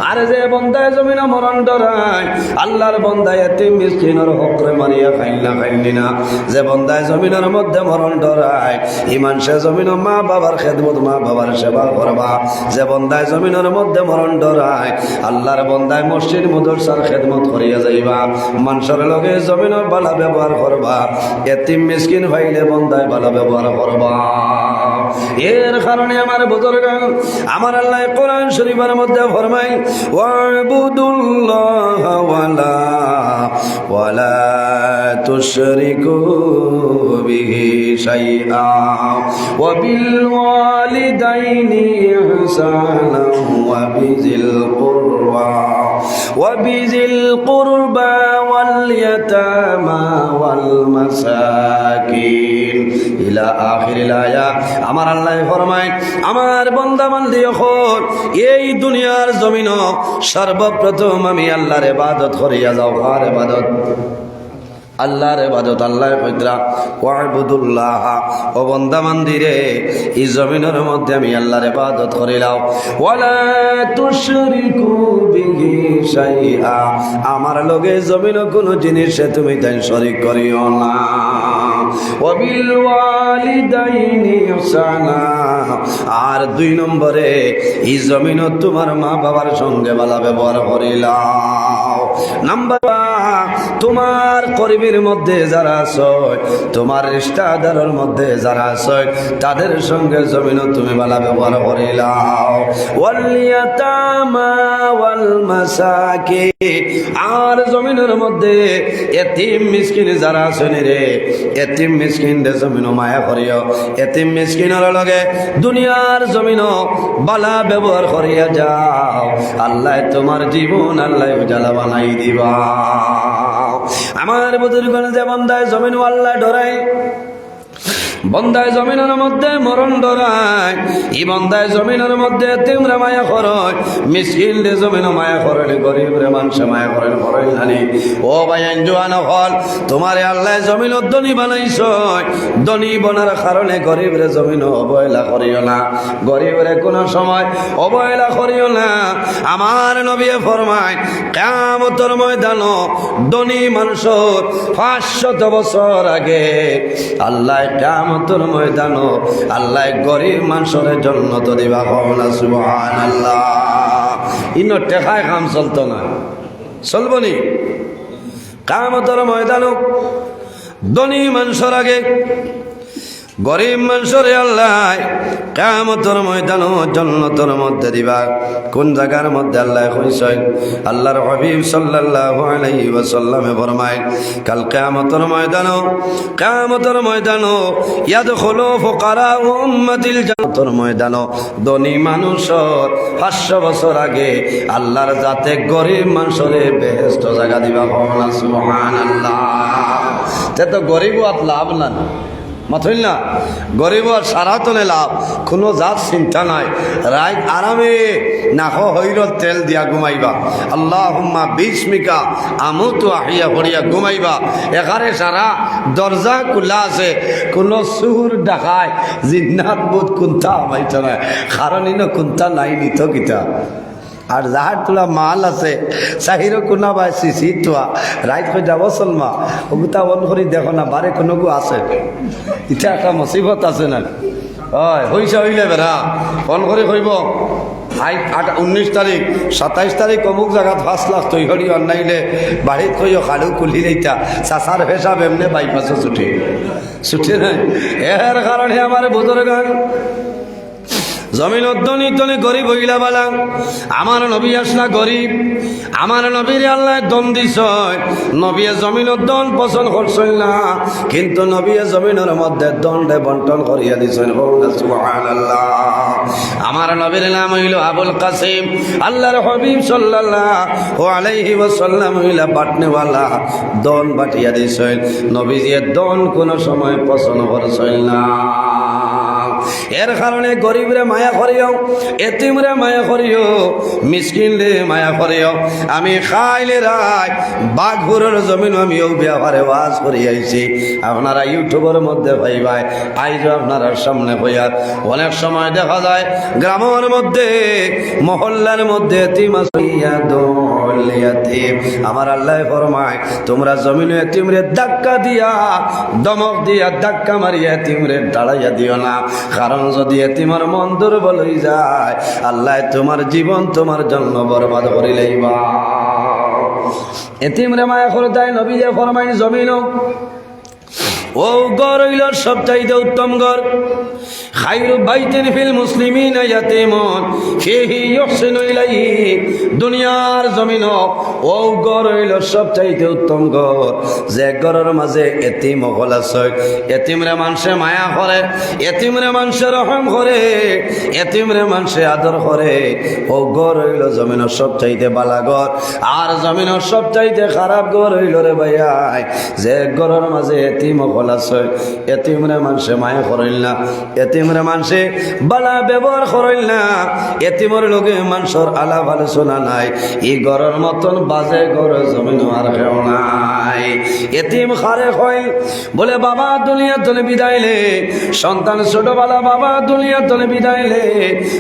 আর যে বন্দায় জমিনো মরণ ডরায়, আল্লার বন্দায় এতিম মিসকিনর হকরে মারিয়া খাইন না, খাইন না। যে বন্দায় জমিনর মধ্যে মরণ ডরায়, ই মানষে জমিনো মা বাবার খেদমত, মা বাবার সেবা করবা। যে বন্দায় জমিনর মধ্যে মরণ ডরায়, আল্লার বন্দায় মসজিদ মাদ্রাসার খেদমত করিয়া যাইবা, মানষর লগে জমিনো ভালা ব্যবহার করবা, এতিম মিসকিন পাইলে বন্দায় ভালা ব্যবহার করবা। এর কারণে আমার বুজুর্গ, আমার আল্লায় কোরআন শরীফর মধ্যে ফরমাইন, "ওয়াবুদুল্লাহ ওয়ালা, ওয়ালা তুশরিকু বিহি শাইআ, ওয়া বিল ওয়ালিদাইনি ইহসানা, ওয়া বিযিল কুরবা, ওয়া বিযিল কুরবা ওয়াল ইয়াতামা ওয়াল মাসাকিন।" ইলা আখিরিল আয়া। আমার আল্লায় ফরমাইন, আমার বন্দা বান্দি অকল, এই দুনিয়ার জমিনো সর্বপ্রথম আমি আল্লার ইবাদত করিয়া যাও। কার ইবাদত? আল্লার ইবাদত। আল্লায় কইতরা, "ওয়াবুদুল্লাহ, ও বন্দা বান্দিরে, ই জমিনর মধ্যে আমি আল্লার ইবাদত করিলাও। ওয়ালা তুশরিকু বিহি শাইআ, আমার লগে জমিনো কুনু জিনিসে তুমি তাইন শরিক করিও না। ওয়া বিল ওয়ালিদাইনি ইহসানা, আর দুই নম্বরে ই জমিনো তুমার মা বাবার সঙ্গে ভালা ব্যবহার করিলাও। নাম্বার ওয়ান, তুমার করিবর মধ্যে যারা আছে, তুমার রিশতাদারর মধ্যে যারা আছে, তাদের সঙ্গে জমিনো তুমি ভালা ব্যবহার করিলাও। ওয়াল ইয়াতামা ওয়াল মাসাকিন, আর জমিনর মধ্যে এতিম মিসকিন যারা আছইন রে, এতিম মিসকিনরে জমিনো মায়া করিও, এতিম মিসকিনর লগে দুনিয়ার জমিনো ভালা ব্যবহার করিয়া যাও, আল্লায় তুমার জীবন আল্লায় উজালা বানাই দিবা।" আমার বুজুর্গ, যে বন্দায় জমিনো আল্লায় ডরায়, বন্দায় জমিনর মধ্যে মরণ ডরায়, ই বন্দায় জমিনর মধ্যে এতিমরে মায়া করইন, মিসকিনরে জমিনো মায়া করইন, গরিবরে মানষে মায়া করইন, করইন না নি? ও ভাইয়াইন জোয়ান অকল, তুমারে আল্লায় জমিনো ধনী বানাইছইন, ধনী বনার কারণে গরিবরে জমিনো অবহেলা করিও না, গরিবরে কুনু সময় অবহেলা করিও না। আমার নবীয়ে ফরমাইন, কিয়ামতর ময়দানো ধনী মানষর পাঁচশত বছর আগে আল্লায় কিয়ামতর ময়দানো আল্লায় গরিব মানষরে জন্নত দিবা। কও না সুবহানাল্লাহ। ইনো টেকায় কাম চলতো না, চলবো নি? কিয়ামতর ময়দানো ধনী মানষর আগে গরিব মানষরে আল্লায় কিয়ামতর ময়দানো জন্নতর মধ্যে দিবা। কুন জাগার মধ্যে আল্লায় কইছইন? আল্লার হাবিব সাল্লাল্লাহু আলাইহি ওয়াসাল্লামে ফরমাইন, কাল কিয়ামতর ময়দানো, কিয়ামতর ময়দানো, ইয়াদখুলু ফুকারা উম্মতিল জান্নাতর ময়দানো, ধনী মানষর পাঁচশো বছর আগে আল্লার জাতে গরিব মানষরে বেহেস্তো জাগা দিবা। কও না সুবহানাল্লাহ। তে তো গরিব অওয়াত লাভ না। মাতইন না, গরিব অওয়ার সারাতনে লাভ, কুনু জাত চিন্তা নাই। রাইত আরামে নাকো হইরর তেল দিয়া ঘুমাইবা। আল্লাহুম্মা বিসমিকা আমুতু ওয়া আহইয়া পড়িয়া ঘুমাইবা। একারে সারা দরজা খুলা আছে, কুনু চুর ডাকাইত জিন্নাত ভূত কুন্তা হামাইতো নায়। কারণ ইনো কুন্তা নাই নিতো কিতা। আর যার থুড়া মাল আছে, চাইরো কুনা বায় সিসি থুয়া, রাইত কই যাবো সলমা, ওগুতা অন করি দেখো না, বারে কুনুগু আছে। ইটা একটা মুসিবত আছে না? অয়, পয়সা অইলে বেড়া, ফোন করি কইবো, আই, আট, উনিশ তারিখ, সাতাইশ তারিখ অমুক জাগাত পাঁচ লাখ তৈহরি অন্যাইলে বাড়িত কইও খালু কুলি লইতা, চাচার পেশাব এমনে বাইপাসও ছুটে। ছুটে নাই। এর কারণে আমার বুজুর্গান জমিনর ধনী ধনী গরিব অইলা বালা। আমার নবী আসলা গরিব, আমার নবীরে আল্লায় ধন দিছইন, নবীয়ে জমিনর ধন পছন্দ করছইন না, কিন্তু নবীয়ে জমিনর মধ্যে ধনরে বন্টন করিয়া দিছইন। কও না সুবহানাল্লাহ। আমার নবীর নাম অইলো আবুল কাসিম, আল্লার হাবিব সাল্লাল্লাহু আলাইহি ওয়াসাল্লাম অইলা বাটনেওয়ালা, ধন বাটিয়া দিছইন। নবীজিয়ে ধন কুনু সময় পছন্দ করছইন না। এর কারণে গরিবরে মায়া করিও, এতিমরে মায়া করিও, মিসকিনরে মায়া করিও। আমি কাইল রাইত বাঘপুরর জমিনো আমি অউ ব্যাপারে ওয়াজ করি আইছি, আপনারা YouTube-অর মধ্যে পাইবায়। আইজও আপনারার সামনে কইয়ার, অনেক সময় দেখা যায় গ্রামর মধ্যে, মহল্লার মধ্যে এতিম আছে, ইয়াদুল ইয়াতিম। আমার আল্লায় ফরমায়, তোমরা জমিনো এতিমরে ধাক্কা দিয়া, ধমক দিয়া, ধাক্কা মারিয়া এতিমরে দাঁড়াইয়া দিও না, কারণ যদি এতিমর মন দুর্বল অইযায়, আল্লায় তুমার জীবন তুমার জন্য বরবাদ করি লাইবা। এতিমরে মায়া করতায়, নবীয়ে ফরমাইন জমিনো অউ ঘর অইলো সবচাইতে উত্তম ঘর। খাইরু বাইতিন ফিল মুসলিমিনা ইয়াতিমুন ফিহি ইউহসিনু ইলাইহি। দুনিয়ার জমিনো অউ ঘর অইলো সবচাইতে উত্তম ঘর, যে ঘরর মাঝে এতিম অকল আছে, এতিমরে মানষে মায়া করে, এতিমরে মানষে রহম করে, এতিমরে মানষে আদর করে। অউ ঘর অইলো জমিনো সবচাইতে বালা ঘর। আর জমিনো সবচাইতে খারাপ ঘর অইলো রে ভাইয়াইন, যে ঘরর মাঝে এতিম অকল আছে, এতিমরে মানষে মায়া করইল না, এতিমরে মানষে বালা ব্যবহার করইল না, এতিমর লগে মানষর আলাপ আলোচনা নাই, ই ঘরর মতন বাজে ঘর জমিনো আর কেউ নাই। এতিম কারে কইন? বলে, বাবা দুনিয়া তনে বিদায় লে, সন্তান ছোটবেলা বাবা দুনিয়া তনে বিদায় লে,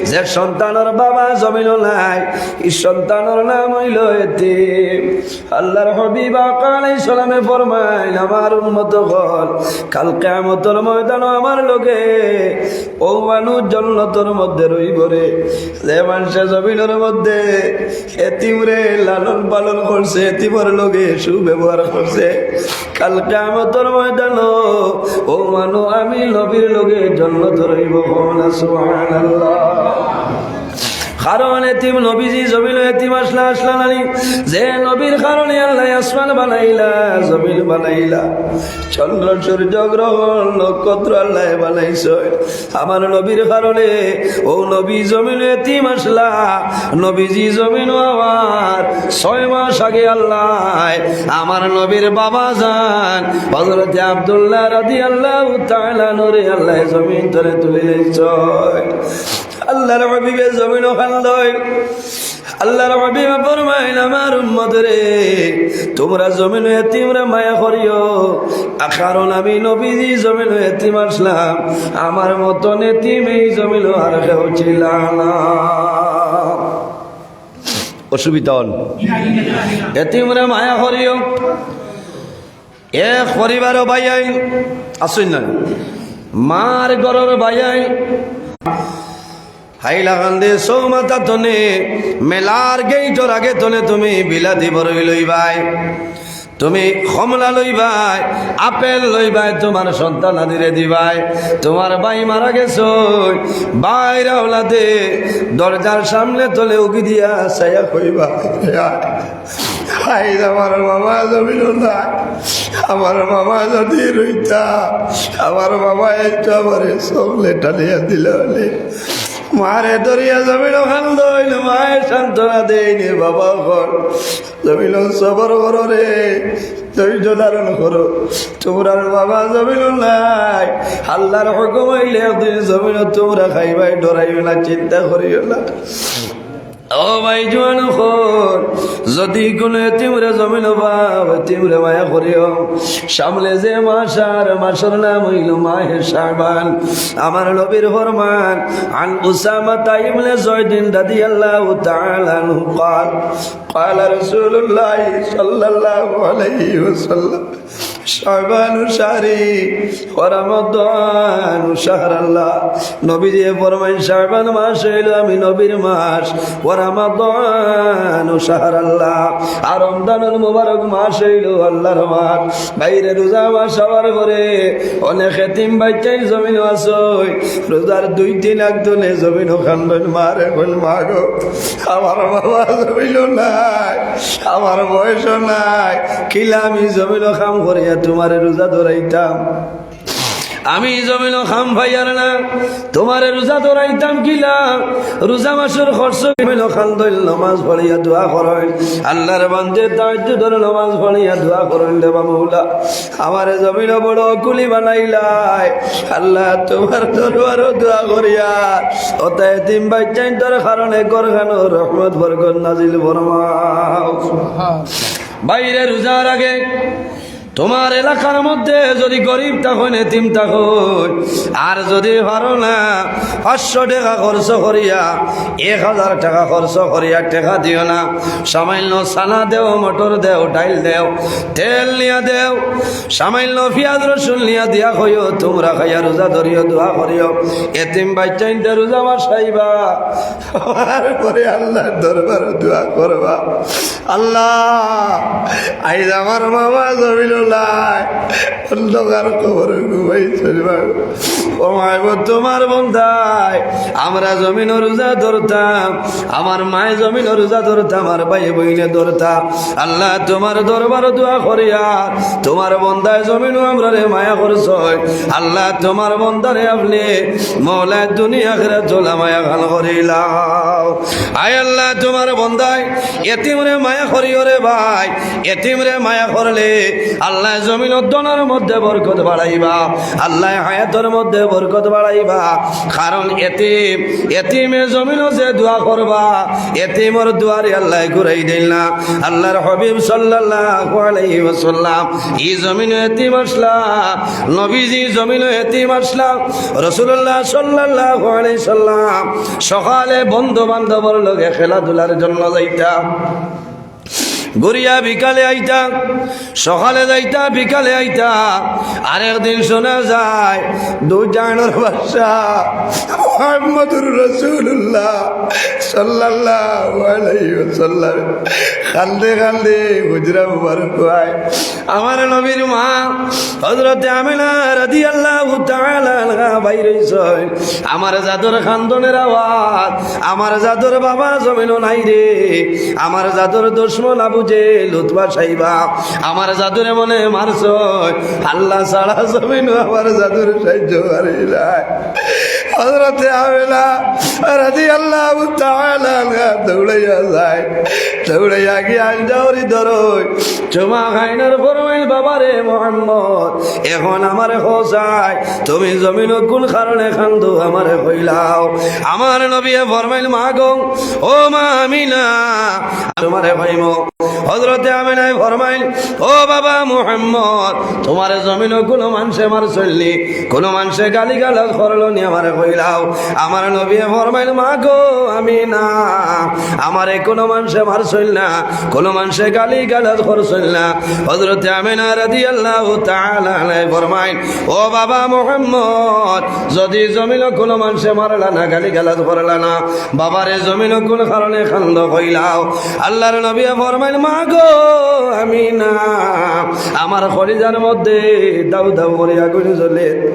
যে সন্তানর বাবা জমিনো নাই, ই সন্তানর নাম অইলো এতিম। আল্লাহর হাবিব আকা আলাইহিস সালামে ফরমাইন, আমার উম্মত অকল, কাল কিয়ামতর ময়দানো আমার লগে অউ মানুষ জন্নতর মধ্যে রইবো রে। যে মানষে জমিনর মধ্যে এতিমরে লালন পালন করছে, এতিমর লগে সুব্যবহার করছে, কাল কিয়ামতর ময়দানো অউ মানুষ আমি নবীর লগে জন্নতো রইবো। কও না সুবহানাল্লাহ। কারণ এতিম নবীজি জমিনো এতিম আছলা, আছলা নানি? যে নবীর কারণে আল্লায় আসমান বানাইলা, জমিন বানাইলা, চন্দ্র সূর্য গ্রহ নক্ষত্র আল্লায় বানাইছইন আমার নবীর কারণে। অউ নবী জমিনো এতিম আছলা, নবীজি জমিনো আওয়ার ছয় মাস আগে আল্লায় আমার নবীর বাবা যান হযরতে আব্দুল্লাহ রাদিয়াল্লাহু তাআলা আনহুরে আল্লায় জমিন তনে তুলি লইছইন। আল্লাহর হাবিবে জমিনো কান্দইন। আল্লাহর হাবিবে ফরমাইন, আমার উম্মত রে, তুমরা জমিনো এতিমরে মায়া করিও, কারণ আমি নবীজি জমিনো এতিম আছলাম, আমার মতন এতিম ই জমিনো আর কেউ ছিলা না। অসুবিধা অইল? এতিমরে মায়া করিও। এক পরিবারো ভাইয়াইন আছইন না, মার ঘরর ভাইয়াইন, হাইলাকান্দি চৌমাথা তনে মেলার গেইটর আগে তনে তুমি বিলাতি বরই লইবায়, তুমি কমলা লইবায়, আপেল লইবায়, তুমার সন্তানাদিরে দিবায়। তুমার ভাই মারা গেছইন, ভাইর আওলাদে দরজার সামনে তনে উকি দিয়া চাইয়া কইবা, আইজ আমার বাবা জমিনো নাই, আমার বাবা যদি রইতা, আমার বাবা আইজ তো আমারে চকলেট আনিয়া দিলা অইলে। মারে ধরিয়া জমিনো কান্দইন, মায়ে সান্ত্বনা দেইন, বাবা অকল, জমিনো সবর করো রে, ধৈর্য ধারণ করো। তুমরার বাবা জমিনো নাই, আল্লাহর হুকুম অইলে একদিন জমিনো তুমরা খাইবায়, ডরাইও না, চিন্তা করিও না। ও ভাই জোয়ান অকল, যদি কুনু এতিমরে জমিনো পাও, এতিমরে মায়া করিও। সামনে যে মাস আর মাসর নাম অইলো মাহে শাবান। আমার নবীর ফরমান, আন উসামাতা ইবনে যায়দিন রাদিয়াল্লাহু তাআলা আনহু ক্বাল, ক্বালা রাসূলুল্লাহি সাল্লাল্লাহু আলাইহি ওয়াসাল্লাম, শাবানু শাহরি ওয়া রামাদানু শাহরাল্লাহ। নবীজিয়ে ফরমাইন, শাবান মাস অইলো আমি নবীর মাস, ওয়া রামাদানু শাহরাল্লাহ, আর রমজানুল মুবারক মাস অইলো আল্লাহর মাস। ভাইরে, রোজা মাস আওয়ার পরে অনেক এতিম বাইচ্চাইন জমিনো আছইন, রোজার দুই তিন আগ তনে জমিনো কান্দইন, মারে কইন, মা গো, আমার বাবা জমিনো নাই, আমার বয়সও নাই, কিলা আমি জমিনো কাম করিয়া তুমারে রোজা ধরাইতাম? আমি জমিনো কাম পাইয়ার না, তুমারে রোজা ধরাইতাম কিলা? রোজা মাসর খরচ জমিনো কান্দইল, নমাজ পড়িয়া দোয়া করইল, আল্লার বান্দায় তাহাজ্জুদর নমাজ পড়িয়া দোয়া করইল, রে বা মৌলা, আমারে জমিনো বড় কুলি বানাইলায়, আল্লা তুমার দরবারো দোয়া করিয়ার অতা এতিম বাইচ্চাইন্তর কারণে ঘরখানো রহমত বরকত নাজিল ফরমাও। ভাইরে, রোজার আগে তুমার এলাকার মধ্যে যুদি গরিব থাকইন, এতিম থাকইন, আর যুদি পারো না, পাঁচশো টেকা খরচ করিয়া, এক হাজার টেকা খরচ করিয়া টেকা দিও না, সামান্য চানা দেও, মটর দেও, ডাইল দেও, তেল নিয়া দেও, সামান্য পিয়াজ রসুন নিয়া দিয়া কইও, তুমরা খাইয়া রোজা ধরিও, দোয়া করিও, এতিম বাইচ্চাইন্তে রোজা মাস আইবা। হওয়ার পরে আল্লার দরবারো দোয়া করবা, আল্লা, আইজ আমার বাবা জমিনো নাই, অন্ধকার কবরো ঘুমাইছইন। ও মাবুদ, তুমার বন্দায়, আমরা জমিনো রোজা ধরতাম, আমার মায় জমিনো রোজা ধরতা, আমার ভাই বইনে ধরতা, আল্লা তুমার দরবারো দোয়া করিয়ার, তুমার বন্দায় জমিনো আমরারে মায়া করছইন, আল্লা তুমার বন্দারে আপনে মওলায় দুনিয়া আখিরাত ওলা মায়া খান করিলাও। আয় আল্লা, তুমার বন্দায় এতিমরে মায়া করিও রে ভাই, এতিমরে মায়া করলে আল্লায় জমিনর ধনর মধ্যে বরকত বাড়াইবা, আল্লায় হায়াতর মধ্যে বরকত বাড়াইবা। কারণ এতিম, এতিমে জমিনো যে দোয়া করবা, এতিমর দোয়ারে আল্লায় ঘুরাই দেইন না। আল্লার হাবিব সাল্লাল্লাহু আলাইহি ওয়াসাল্লাম ই জমিনো এতিম আছলা, নবীজি জমিনো এতিম আছলা, রাসুলুল্লাহ সাল্লাল্লাহু আলাইহি সাল্লাম সকালে বন্ধু বান্ধবর লগে খেলাধুলার জন্য যাইতা, ঘুরিয়া বিকালে আইতা, সকালে যাইতা, বিকালে আইতা। আরেকদিন শুনা যায়, দুজানর বাদশা মুহাম্মদুর রাসুলুল্লাহ সাল্লাল্লাহু আলাইহি ওয়াসাল্লাম কান্দে কান্দে হুজরা মুবারক আয়। আমার নবীর মা হযরতে আমিনা রাদিয়াল্লাহু তাআলা আনহা বাইর অইছইন। আমার জাদুর কান্দনের আওয়াজ, আমার জাদুর বাবা জমিনো নাই রে। আমার জাদুর দুশমন আবু জেহেল, উতবা, শাইবা, আমার জাদুরে মনে মারছইন। আল্লা ছাড়া জমিনো আমার জাদুর সাহায্য করি নাই। হযরতে আমিনা রাদিয়াল্লাহু তাআলা আনহা দৌড়াইয়া যায়, দৌড়াইয়া গিয়া আঞ্জাউরি ধরইন। চুমা খাইন আর ফরমাইন, "বাবা রে মোহাম্মদ, এখন আমারে কও চাই, তুমি জমিনো কুন কারণে কান্দো, আমারে কইলাও।" আমার নবীয়ে ফরমাইন, "মা গো, ও মা আমিনা, তুমারে কইমু।" হযরতে আমিনায় ফরমাইন, "ও বাবা মোহাম্মদ, তুমারে জমিনো কুনু মানষে মারছইন নি, কুনু মানষে গালি গালাজ করলো নি, আমারে কইলাও।" আমার নবীয়ে ফরমাইন, "মা গো আমিনা, আমারে কুনু মানষে মারছইন না, কুনু মানষে গালি গালাজ করছইন না।" হযরতে আমিনা রাদিয়াল্লাহু তাআলা আনহা ফরমাইন, "ও বাবা মোহাম্মদ, যুদি জমিনো কুনু মানষে মারলা না, গালি গালাজ করলা না, বাবারে জমিনো কুন কারণে কান্দো কইলাও?" আল্লার নবীয়ে ফরমাইন, "মা গো আমিনা, আমার কলিজার মধ্যে দাউ দাউ করি আগুন জ্বলে।"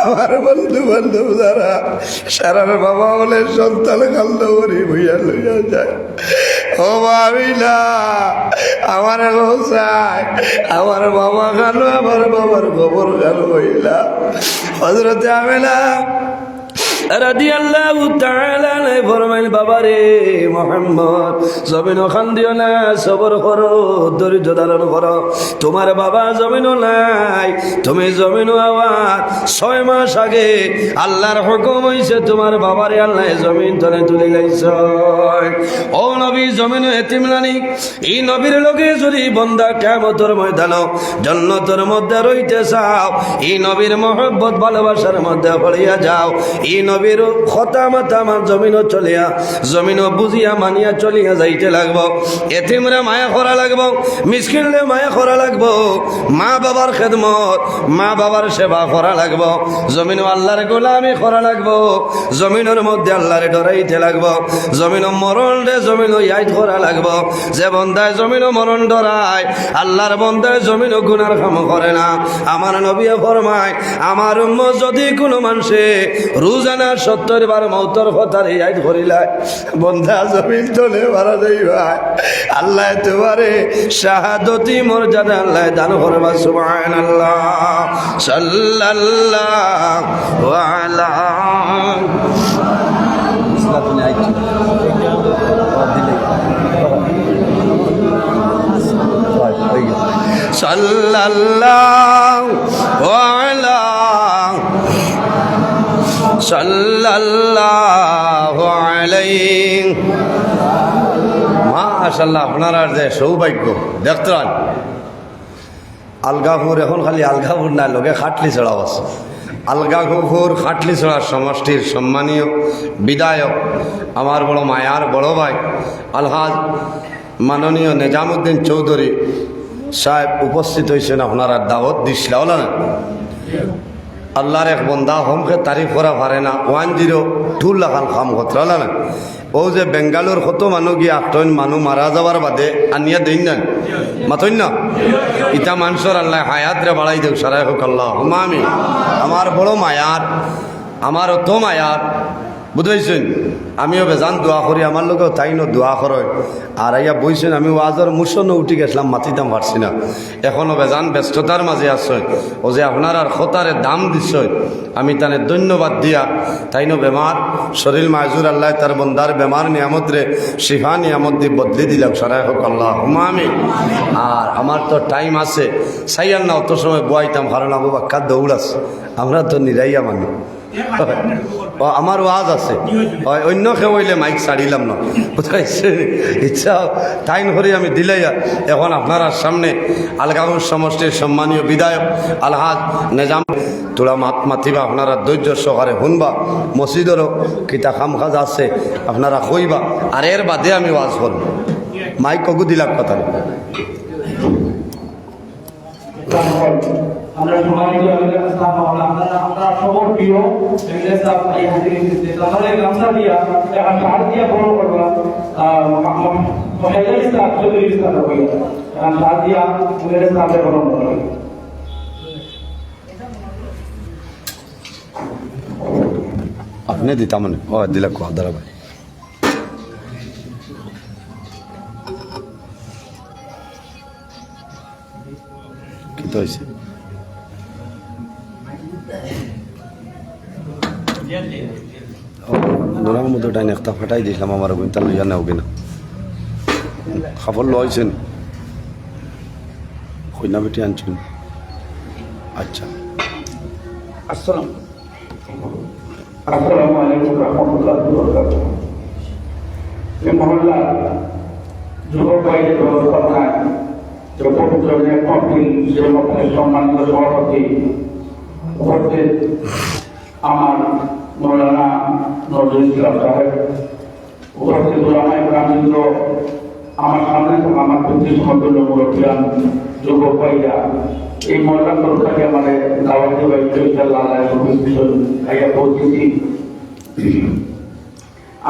আমার বন্ধু বান্ধব যারা, সারার বাবা বলে সন্তান কান্দো করি বইয়া লইয়া যায়। ও মা আমিনা, আমারে কও চাই, আমার বাবা কানো, আমার বাবার কবর কানো কইলা। হযরতে আমিনা রাদিয়াল্লাহু তাআলা আনহা ফরমাইন, "বাবা রে মোহাম্মদ, জমিনো কান্দিও না, সবর করো, ধৈর্য ধারণ করো। তুমার বাবা জমিনো নাই, তুমি জমিনো আওয়ার ছয় মাস আগে আল্লার হুকুম অইছে, তুমার বাবারে আল্লায় জমিন তনে তুলি লাইছইন।" ও নবী, জমিনো এতিম নানি, ই নবীর লগে যুদি বন্দা কিয়ামতর ময়দানো জন্নতর মধ্যে রইতে চাও, ই নবীর মহব্বত ভালোবাসার মধ্যে পড়িয়া যাও। ই নবীর কথা মতামত জমিনো চলিয়া, জমিনো বুঝিয়া মানিয়া চলিয়া যাইতে লাগবো। এতিমরে মায়া করা লাগবো, মিসকিনরে মায়া করা লাগবো, মা বাবার খেদমত, মা বাবার সেবা করা লাগবো, জমিনো আল্লার গোলামি করা লাগবো, জমিনর মধ্যে আল্লারে ডরাইতে লাগবো, জমিনো মরণরে জমিনো ইয়াদ করা লাগবো। যে বন্দায় জমিনো মরণ ডরায়, আল্লার বন্দায় জমিনো গুনার কাম করে না। আমার নবীয়ে ফরমায়, আমার উম্মত যুদি কুনু মানষে রোজা না সত্তর বার মৌতর কথারে ইয়াদ করিলায়, বন্দা জমিন তলে মারা যাইবায়। আল্লায় তুমারে শাহাদতি মর্যাদা আল্লায় দান করবা। সুবহানাল্লাহ। সাল্লাল্লাহু আলা সাল্লাল্লাহু আলা সাল্লাল্লাহু আলাইহি। মাশাআল্লাহ, আপনারার যে সৌভাগ্য, দেখতরান। আলগাপুর, এখন খালি আলগাপুর না, লগে খাটলিছড়াও আছে। আলগাপুর খাটলিছড়া সমষ্টির সম্মানীয় বিধায়ক, আমার বড় মায়ার বড় ভাই আলহাজ মাননীয় নিজামুদ্দিন চৌধুরী সাহেব উপস্থিত অইছইন, আপনারার দাওয়াত দিছলা, অলা না? আল্লার এক বন্দা হমকে তারিফ করা পারে না, ওয়ান জিরো টু লাখান কাম করতরা, অলা না? অউ যে বেঙ্গালোর কত মানু গিয়া আটইন, মানু মারা যাওয়ার বাদে আনিয়া দেইন না, মাতইন না? ইতা মানষর আল্লায় হায়াতরে বাড়াই দেউক, সারাই কউক আল্লাহুম্মা আমিন। আমার বড় মায়ার, আমার অত মায়ার, বুঝছইন? আমিও বেজান দোয়া করি, আমার লগেও তাইনও দোয়া করইন। আর আইয়া বইছইন, আমি ওয়াজর মুশনো উঠি গেছলাম, মাতিতাম পারছি না। এখনো বেজান ব্যস্ততার মাঝে আছইন। অউ যে আপনারার কথারে দাম দিছইন, আমি তানে ধন্যবাদ দিয়া, তাইনও বেমার, শরীল মাজুর, আল্লায় তার বন্দার বেমার নিয়ামতরে শিফা নিয়ামত দি বদলি দিলাউক, সারাই কউক আল্লাহুম্মা আমিন। আর আমার তো টাইম আছে, চাইয়ার না অত সময় বওয়াইতাম, কারণ আবু বাক্কা দৌড় আছে, আমরা তো নিরাইয়া মানুষ। ও, আমার ওয়াজ আছে। অয়, অইন্য কেউ অইলে মাইক ছাড়িলাম না। বুঝছইন? ইচ্ছা তাইন করি আমি দিলাইয়া। এখন আপনারার সামনে আলগাপুর সমষ্টির সম্মানীয় বিধায়ক আলহাজ নিজাম, থুড়া মাত মাতিবা, আপনারা ধৈর্য সহকারে হুনবা। মসজিদরও কিতা কাম কাজ আছে, আপনারা কইবা, আর এর বাদে আমি ওয়াজ করমু। মাইক অগু দিলাউক কথা। আমরা সম্মানিত এমএলএ সাহেব, আমরা, আমরা, আমরা সবার প্রিয় এমএলএ সাহেব এই হাজির হয়েছে। তো আমরা এই গামছা দিয়া, এখন শাহাদিয়া বড় করবা, আহ, মহ-, মহ-, মহিলা ইসলাম, চৌধুরী ইসলাম রবিয়া। এখন শাহাদিয়া এমএলএ সাহেব বড় করবা। আপনি দিতাম মানে, ও দিলাউক, দাঁড়া ভাই। কিতা অইছে? ও, নুর আহমদ ওটাই একটা ফাটাই দিলাম, আমার ওগুন তার লইয়া নেও কিনা। খবর লইছেন? কইনা বেটি আনছেন? আচ্ছা। আসসালাম। আসসালামু আলাইকুম রহমতুল্লাহ বরকাতুহ। এই মহল্লা যুবক ভাইদের ব্যবস্থাপনায় যে পবিত্র নেক মহফিল, সে মহফিলের সম্মানিত সভাপতি, উপস্থিত আমার মৌলানা নজরুল ইসলাম সাহেব, উপস্থিত ওলামায়ে কেরামবৃন্দ, আমার সামনে থাকা আমার পিতৃ সমতুল্য মুরব্বিয়ান, যুবক ভাইরা, এই মহল্লা তরফ থেকে আমারে দাওয়াত দিবা, ইনশাআল্লাহ, আল্লাহ তৌফিক দিছইন, আইয়া পৌঁছেছি।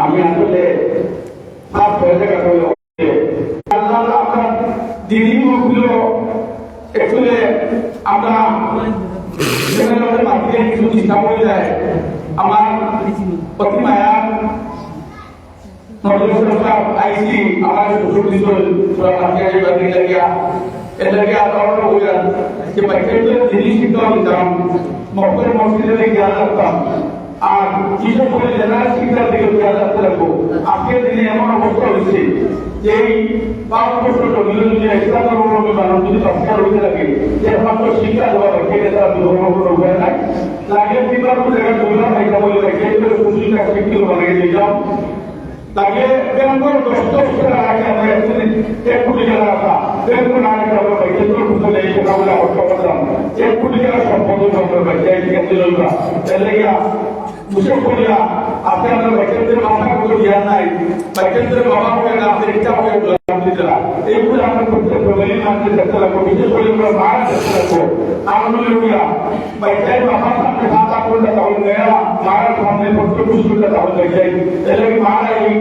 আমি আসলে পাঁচ ছয় জায়গা করে আল্লাহ, আমরা দিনই মুখগুলো একটু আমরা সেখানে আমাদের মাটিতে কিছু চিন্তা হয়ে যায়। আমার অতি মায়া নজরুল সাহেব আইসি আমার সুযোগ দিছইন, সুরা ফাতিহা এই বাড়ি লাগিয়া, এর লাগি আর কারণ হইয়া যে বাইরে তো জিনিস কিনতে দিতাম, মক্তব মসজিদে গিয়া রাখতাম। আর বিশেষ করে জেনারেল শিক্ষার দিকে খেয়াল রাখতে লাগবো। আজকের দিনে এমন অবস্থা হয়েছে যে এই পাঁচ বছর জমিয়ে জমিয়ে ইসলাম ধর্মাবলম্বী মানুষ যদি সংস্কার হইতে লাগে, যে একমাত্র শিক্ষা দেওয়া হয়, সেটা তারা দুর্বল কোনো উপায় নাই। লাগে বিকল্প জায়গায় দুর্বল হয়, তা বলে হয়, সেই করে সুশিক্ষা শিক্ষিত বানিয়ে দিলাম। তাকে ব্যাংকের দশ দশ টাকা রাখে আমরা একদিন এক কোটি টাকা রাখা, ব্যাংক না রাখে আমরা ভাই, কেন্দ্র খুঁজে নেই, সেটা আমরা অর্থ করলাম। এক কোটি টাকা সম্পদ আমরা ভাই, যাই থেকে তুলে আমরা। তাহলে গিয়া বিশেষ করিয়া আজকে আমরা ভাই, কেন্দ্রের মাথা করে দিয়া নাই, ভাই, কেন্দ্রের বাবা হয়ে না, আমাদের ইচ্ছা হয়ে দোয়া দিতে না। এইগুলো আমরা প্রত্যেক ফ্যামিলির মাঝে চেষ্টা রাখবো, বিশেষ করে আমরা মা চেষ্টা রাখবো। আমরা ভাইজান, বাবার সামনে সাত আট ঘন্টা তাহলে মেয়েরা মায়ের সামনে পড়তে বসে ঘন্টা তাহলে ভাইজান। এর লাগি মারা এই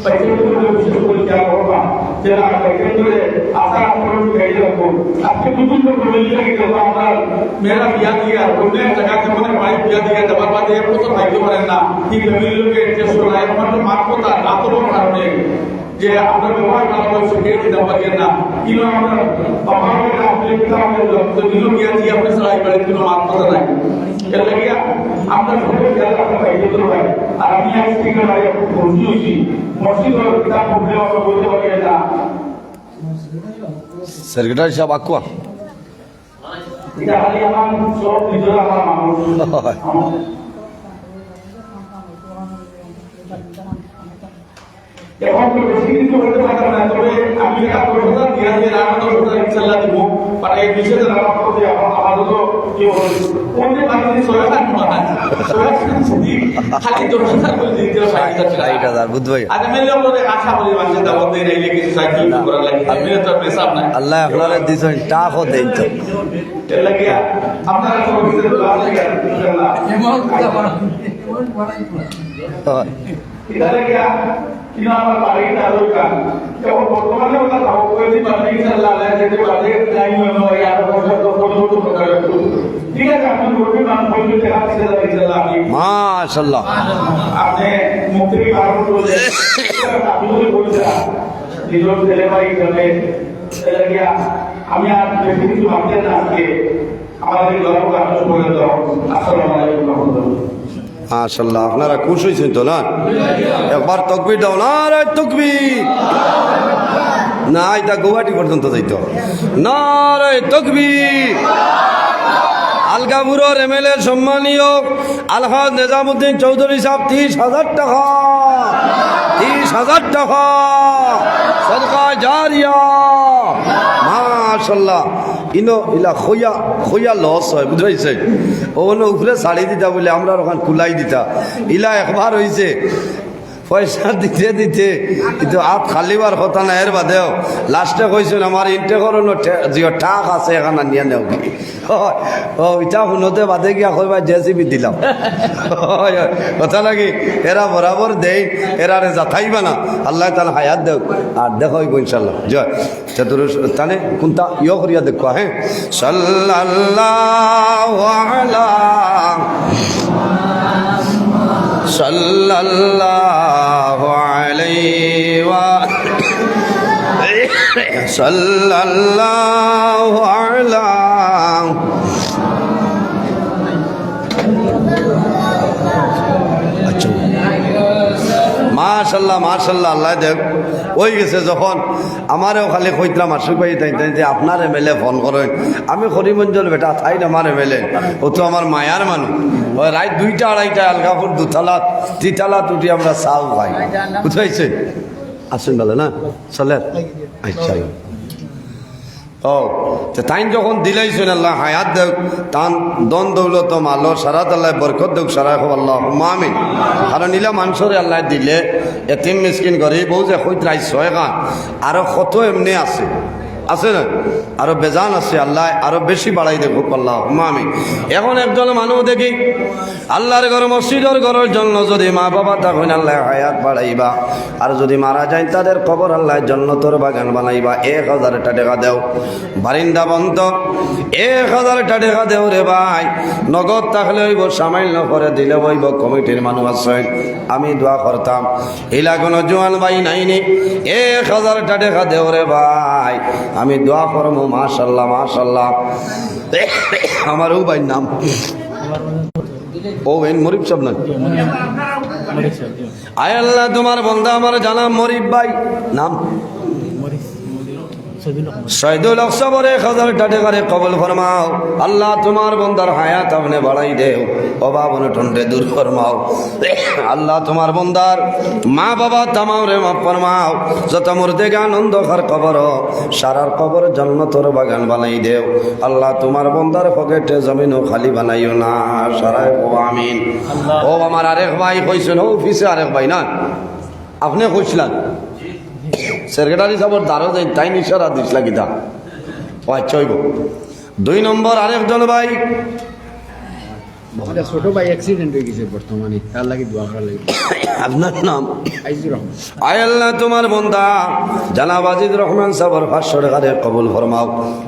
ভাইজান করে বিশেষ করে খেয়াল করবা। যে না, ভাইজান করে আশা আচরণ গাইড রাখবো। আজকে বিভিন্ন ফ্যামিলি থেকে কিন্তু আমরা মেয়েরা বিয়া দিয়া অন্য এক জায়গা থেকে অনেক ভাই বিয়া দিয়া দেওয়ার বাদে এক বছর খাইতে পারেন না। এই ফ্যামিলির লোকে চেষ্টা নাই, একমাত্র মার কথা, আচরণ কারণে যে আমরা ব্যবহার ভালো করে শিখিয়ে দিতে পারি না। কিন্তু আমরা বাবা মায়ের আপনি পিতা মায়ের রক্ত দিল গিয়া দিয়ে আপনি সারা বাড়ির কোনো মার কথা নাই। এর লাগিয়া আমরা সবাই খেয়াল রাখতে পারি, যেতে পারি। আর আমি আজ থেকে ভাই খুব খুশি হয়েছি, মসজিদ হলো কিতাব পড়লে আমরা বলতে পারি না। সেক্রেটারি সাহেব, আকুয়া। এটা খালি আমার সব নিজের আমার মানুষ। এখন তো বেশি কিছু বলতে পারতাম না, তবে আমি এটা দশ হাজার দিয়ে আছি, আর দশ হাজার ইনশাল্লাহ দিব। মানে এই বিশ হাজার আমার করতে এখন আপাতত কি বলবো? কোন যে বাকি ছয় হাজার মনে হয়। ছয় হাজার যদি খালি দশ হাজার করে দিতে হয়, ষাট হাজার। ষাট হাজার, বুঝ ভাই। আর এমএলএ বলে আশা করি মানুষের দাবত দিয়ে নিলে কিছু সাহায্য করার লাগে। এমএলএ তো আর পেশাব নাই। আল্লাহ আপনারা দিছেন, টাকাও দেন তো। এর লাগিয়া আপনারা সব কিছু দোয়া করবেন, ইনশাআল্লাহ। হয়। এটা লাগিয়া কিন্তু আমার বাড়ির চালুর কাজ। এখন বর্তমানে ওটা ভাব করে দিই, বাড়ি ইনশাআল্লাহ, আল্লাহ যদি বাড়ি নাই মনে হয়, আর বছর তো পরিবর্তন করতে হবে। ঠিক আছে, আপনি করবেন, আমি বলবো যে হাত ছেড়ে দাও, ইনশাআল্লাহ, আমি মাশাআল্লাহ। আপনি মুখ থেকে বার করে বললেন, আপনি যদি বলছেন, নিজের ছেলে ভাই হিসাবে, এটা লাগিয়া আমি আর বেশি কিছু ভাবতে না আজকে। আমাদের গল্প আরম্ভ করে দাও। আসসালামু আলাইকুম ওয়া রাহমাতুল্লাহ। মাশাআল্লাহ, আপনারা খুশ হইছেন তো না? একবার তকবীর দাও, নারায়ে তকবীর। না, এটা গুয়াহাটি পর্যন্ত যাইতো। নারায়ে তকবীর। আলগাপুরের এমএলএ সম্মানীয় আলহাজ নিজামুদ্দিন চৌধুরী সাহেব ত্রিশ হাজার টাকা, ত্রিশ হাজার টাকা সদকা জারিয়া। মাশাআল্লাহ। ইনো ইলা খইয়া, খইয়া লস হয়, বুঝাইছে? ও অনো উপরে ছাড়ি দিতা বলে আমরা ওখান কুলাই দিতা। ইলা একবার হইছে, পয়সা দিতে দিতে কিন্তু হাত খালি বার কথা না, এর বাদেও লাস্টে কইছেন, "আমার ইনটেকর অনো টে-, জিও টাক আছে, এখান আনিয়া নেও কি?" ও, ও, ইটা হুনতে বাদে গিয়া কইবা, "জেসিবি দিলাম।" হয়, হয়। কথা লাগি, এরা বরাবর দেই, এরারে যাতাইবা না। আল্লাহ তাআলা হায়াত দেও, আর দেখা হইব ইনশাআল্লাহ। জয়। চতুর্শ-, তাহলে কোনটা ইয়ে করিয়া দেখবা, হ্যাঁ? সাল্লাল্লাহু আলা, সাল্লাল্লাহু আলাইহি ওয়া, সাল্লাল্লাহু আলা। আচ্ছা। মাশাআল্লাহ, মাশাআল্লাহ, আল্লাহ দেখ। ওই গেছে যখন আমারেও খালি কইতরা মাসুক ভাই, তাই, তাই যে আপনার এমএলএ ফোন করেন, আমি করিমগঞ্জর বেটা, তাইন আমার এমএলএ, ও তো আমার মায়ার মানুষ। ওই রাইত দুইটা আড়াইটায় আলগাপুর দুতলাত, তিতলাত উঠি আমরা চাও খাই। বুঝাইছে? আসুন বলে না? চলেন। আচ্ছা। ও, তে তাইন যখন দিলাইছইন, আল্লাহ হায়াত দেউক, তান ধন দৌলত মালো সারাত আল্লাহ বরকত দেউক, সারায় কও আল্লাহুম্মা আমিন। কারণ ইলা মানষরে আল্লাহ দিলে, এতিম মিসকিন গরিব, অউ যে কইতরায় ছয়খান, আরো কত এমনে আছে, আছে না? আরো বেজান আছে, আল্লাহ আরো বেশি বাড়াই দেউক, আল্লাহুম্মা আমিন। এখন একজন মানুষ দেখি, আল্লাহর ঘর, মসজিদর ঘরর জন্য যদি মা বাবা থাকইন, আল্লাহ হায়াত বাড়াইবা। আর যদি মারা যাইন, তাদের কবর আল্লাহ জন্নতর বাগান বানাইবা। এক হাজারটা টেকা দেও, বারিন্দা বন্ধ, এক হাজারটা টেকা দেও রে ভাই। নগদ থাকলে অইবো, সামাইল নকরে দিলে অইবো, কমিটির মানুষ আছইন, আমি দোয়া করতাম। ইলা কুনু জোয়ান ভাই নাইনি, এক হাজারটা টেকা দেও রে ভাই, আমি দোয়া করমু। মাশাআল্লাহ, মাশাআল্লাহ। আমার অউ ভাইর নাম, ও এন মরিব সাহেব না? আয় আল্লাহ, তোমার বন্দা আমার জানা মরিব ভাই, নাম? শহীদুল হক সাবর এক হাজারটা টেকারে কবুল ফরমাও। আল্লাহ, তোমার বন্দার হায়াত আপনে বাড়াই দেও, অভাব অনটনরে দূর ফরমাও। আল্লাহ, তোমার বন্দার মা বাবা তামামরে মাফ ফরমাও। যত মুর্দেগান অন্ধকার কবর, সারার কবর জন্নতর বাগান বানাই দেও। আল্লাহ, তোমার বন্দার পকেটে জমিনও খালি বানাইও না। সারায় কও আমিন। ও আমার আরেক ভাই কইছইন, অউ পিছে আরেক ভাই না, আপনে কইছলা, সেক্রেটারি সাবর দ্বারো যাইন, তাইন ইশারা দিছলা কিতা? ও আচ্ছা, অইবো। দুই নম্বর আরেকজন ভাই, আমার ছোট ভাই অ্যাক্সিডেন্ট অই গেছে বর্তমানে, তার লাগি দোয়া করার লাগি। আপনার নাম? আইজুর রহমান। আয় আল্লাহ, তোমার বন্দা জনাব আজিজ রহমান সাবর পাঁচশো টেকারে কবুল ফরমাও।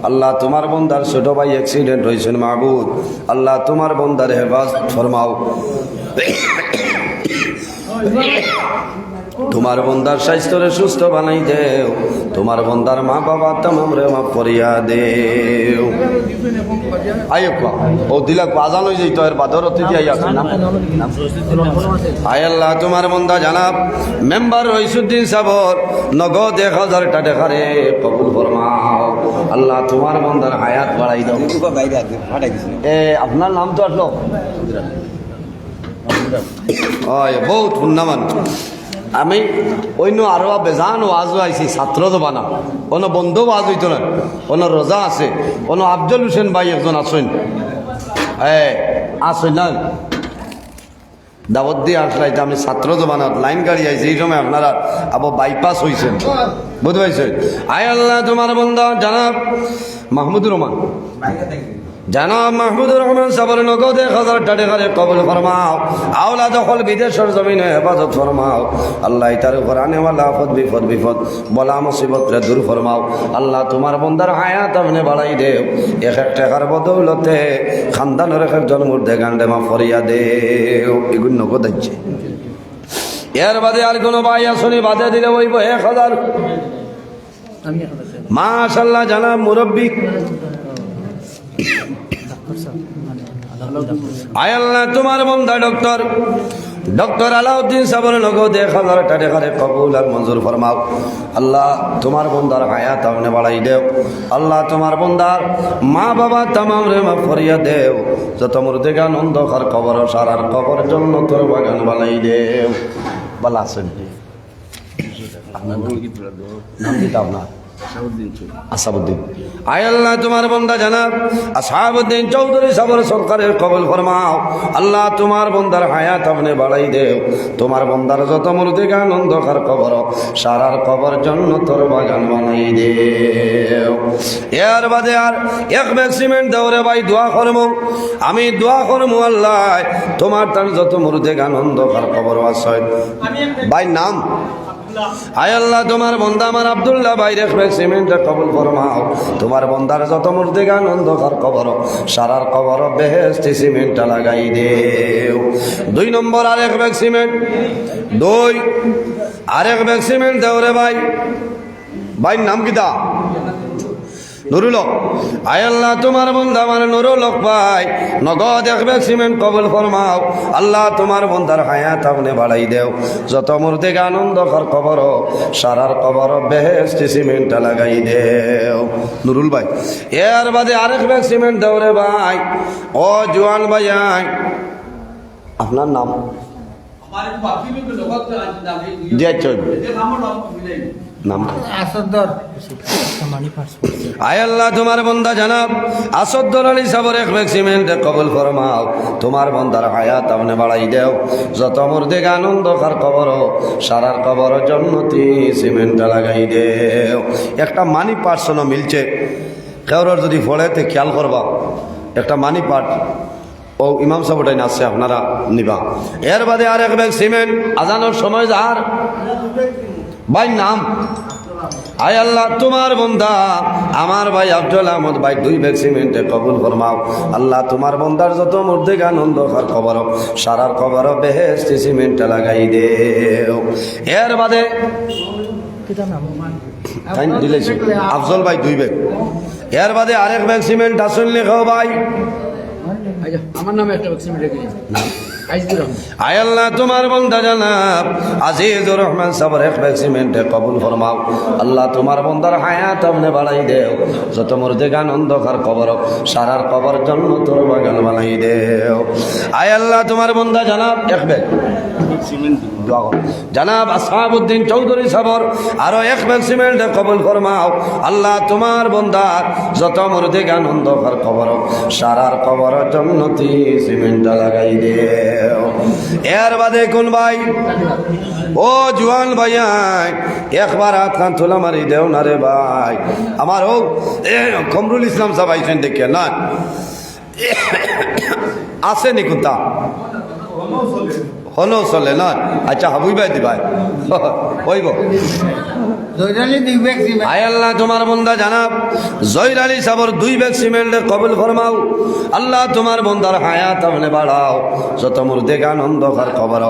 আল্লাহ, তোমার বন্দার ছোট ভাই অ্যাক্সিডেন্ট অইছইন মাবুদ, আল্লাহ, তোমার বন্দার হেফাজত ফরমাও। তোমার বন্দার স্বাস্থ্যরে সুস্থ বানাই দেও, তোমার বন্দার মা বাবা তামামরে মাফ করিয়া দেও। আইয়ো, ও দিলা আজান অই যাইতো, এর বাদর অতিথি আইয়া আছে না? আয় আল্লাহ, তোমার বন্দা জনাব মেম্বার রইসুদ্দিন সাবর নগদ এক হাজার টেকারে কবুল ফরমাও। আল্লাহ, তোমার বন্দার হায়াত বাড়াই দাও। এ, আপনার নাম তো আসলো? অয়, বহুত পুণ্যবান। আমি অইন্য আরো বেজান ওয়াজও আইছি, ছাত্র জমানা। অনো বন্ধ ওয়াজ অইতো না, অনো রোজা আছে, অনো আফজল হোসেন ভাই একজন আছইন। এ, আছইন না? দাওয়াত দিয়া আসলাইতা, আমি ছাত্র জমানাত লাইন গাড়ি আইছি, ই সময় আপনারা আবো বাইপাস অইছইন, বুঝতে পারছইন? আয় আল্লাহ, তোমার বন্দা জনাব মাহমুদুর রহমান, জনাব মাহমুদুর রহমান সাবর নগদ এক হাজার টেকারে কবুল ফরমাও। আওলাদ অকল বিদেশর জমিনো হেফাজত ফরমাও। আল্লাহ, ইতার উপর আনেওয়ালা আপদ বিপদ, বিপদ বালা মুসিবতরে দূর ফরমাও। আল্লাহ, তোমার বন্দার হায়াত আপনে বাড়াই দেও। এক এক টেকার বদৌলতে খানদানর এক একজন মুর্দেগানরে মাফ করিয়া দেও। ইগুন নগদ আইছে। এর বাদে আর কোনো ভাই আছইন নি? বাদে দিলে অইবো এক হাজার। মাশাআল্লাহ, জনাব মুরব্বী। আয় আল্লাহ, তোমার বন্দা ডক্টর, ডক্টর আলাউদ্দিন সাবর নগদ এক হাজার টেকারে কবুল আর মঞ্জুর ফরমাও। আল্লাহ, তোমার বন্দার হায়াত আপনে বাড়াই দেও। আল্লাহ, তোমার বন্দার মা বাবা তামামরে মাফ করিয়া দেও। যত মুর্দেগান অন্ধকার কবর, সারার কবর জন্নতর বাগান বানাই দেও। বালা আছইন? আপনার নাম? নাম কিতা আপনার? আসাবউদ্দিন। আয় আল্লাহ, তোমার বন্দা জনাব আসাবউদ্দিন চৌধুরী সাবর সরকারে কবুল ফরমাও। আল্লাহ, তোমার বন্দার হায়াত আপনে বাড়াই দেও। তোমার বন্দার যত মুর্দেগান অন্ধকার কবর, সারার কবর জন্নতর বাগান বানাই দেও। এর বাদে আর এক ব্যাগ সিমেন্ট দেও রে ভাই, দোয়া করমু। আমি দোয়া করমু আল্লাহ, তোমার তার যত মুর্দেগান অন্ধকার কবর আছইন। ভাই নাম? আয় আল্লাহ, তোমার বন্দা আমার আব্দুল্লাহ ভাইর এক ব্যাগ সিমেন্টে কবুল ফরমাও। তোমার বন্দার যত মুর্দেগান অন্ধকার কবর, সারার কবর বেহেশতি সিমেন্টটা লাগাই দেও। দুই নম্বর আর এক ব্যাগ সিমেন্ট, দুই, আর এক ব্যাগ সিমেন্ট দেও রে ভাই। ভাইর নাম কিতা? নুরুল হক। আয় আল্লাহ, তোমার বন্দা আমার নুরুল হক ভাই, নগদ এক ব্যাগ সিমেন্ট কবুল ফরমাও। আল্লাহ, তোমার বন্দার হায়াত আপনে বাড়াই দেও। যত মুর্দেগান অন্ধকার কবর, সারার কবর বেহেশতি সিমেন্টটা লাগাই দেও। নুরুল ভাই, এর বাদে আরেক ব্যাগ সিমেন্ট দেও রে ভাই। ও জুয়ান ভাই, আয়। আপনার নাম? জি, আচ্ছা। নাম? আয় আল্লাহ, তোমার বন্দা জনাব আসাদুর আলী সাবর এক ব্যাগ সিমেন্ট কবুল ফরমাও। তোমার বন্দার হায়াত আপনে বাড়াই দেও। যত মুর্দেগান অন্ধকার কবর, সারার কবর জন্নতি সিমেন্টটা লাগাই দেও। একটা মানি পার্সনও মিলছে, কেউরর যদি পড়ে তে খেয়াল করবা, একটা মানি পার্স। ও ইমাম সাব ওটাই আছে, আপনারা নিবা। এর বাদে আর এক ব্যাগ সিমেন্ট, আজানর সময় যার ভাইর নাম। আয় আল্লাহ, তোমার বন্দা আমার ভাই আব্দুল আহমদ ভাই দুই ব্যাগ সিমেন্টে কবুল ফরমাও। আল্লাহ, তোমার বন্দার যত মুর্দেগান অন্ধকার কবর, সারার কবর বেহেশতি সিমেন্টটা লাগাই দেও। এর বাদে তাইন দিলাইছে। আফজল ভাই দুই ব্যাগ। এর বাদে আরেক ব্যাগ সিমেন্ট আসল লেখাও ভাই। আচ্ছা, আমার নামে একটা সিমেন্ট রেখে দিন। আইজুর রহমান। আয় আল্লাহ, তোমার বন্দা জনাব আজিজুর রহমান সাবর এক ব্যাগ সিমেন্টে কবুল ফরমাও। আল্লাহ, তোমার বন্দার হায়াত আপনে বাড়াই দেও। যত মুর্দেগান অন্ধকার কবর, সারার কবর জন্নতর বাগান বানাই দেও। আয় আল্লাহ, তোমার বন্দা জনাব এক ব্যাগ সিমেন্ট দোয়া করো। জনাব আসাবউদ্দিন চৌধুরী সাবর আরো এক ব্যাগ সিমেন্ট কবুল ফরমাও। আল্লাহ, তোমার বন্দার যত মুর্দেগান অন্ধকার কবর, সারার কবর জন্নতি সিমেন্টটা লাগাই দেও। এর বাদে কোন ভাই? ও জুয়ান ভাই, আয়, একবার আতখান তুলা মারি দেও না রে ভাই। আমার ও, এ, কমরুল ইসলাম সাব আইছইন দেখে না। আছে নি কুনতা? হনো চলে না? আচ্ছা, হাবুই ভাই দিবাই। হইব। জয়রালি দুই ব্যাগ সিমেন্ট। আয় আল্লাহ, তোমার বন্দা জনাব জয়রালি সাবর দুই ব্যাগ সিমেন্ট কবুল ফরমাও। আল্লাহ, তোমার বন্দার হায়াত আপনে বাড়াও। যত মুর্দেগান অন্ধকার কবর,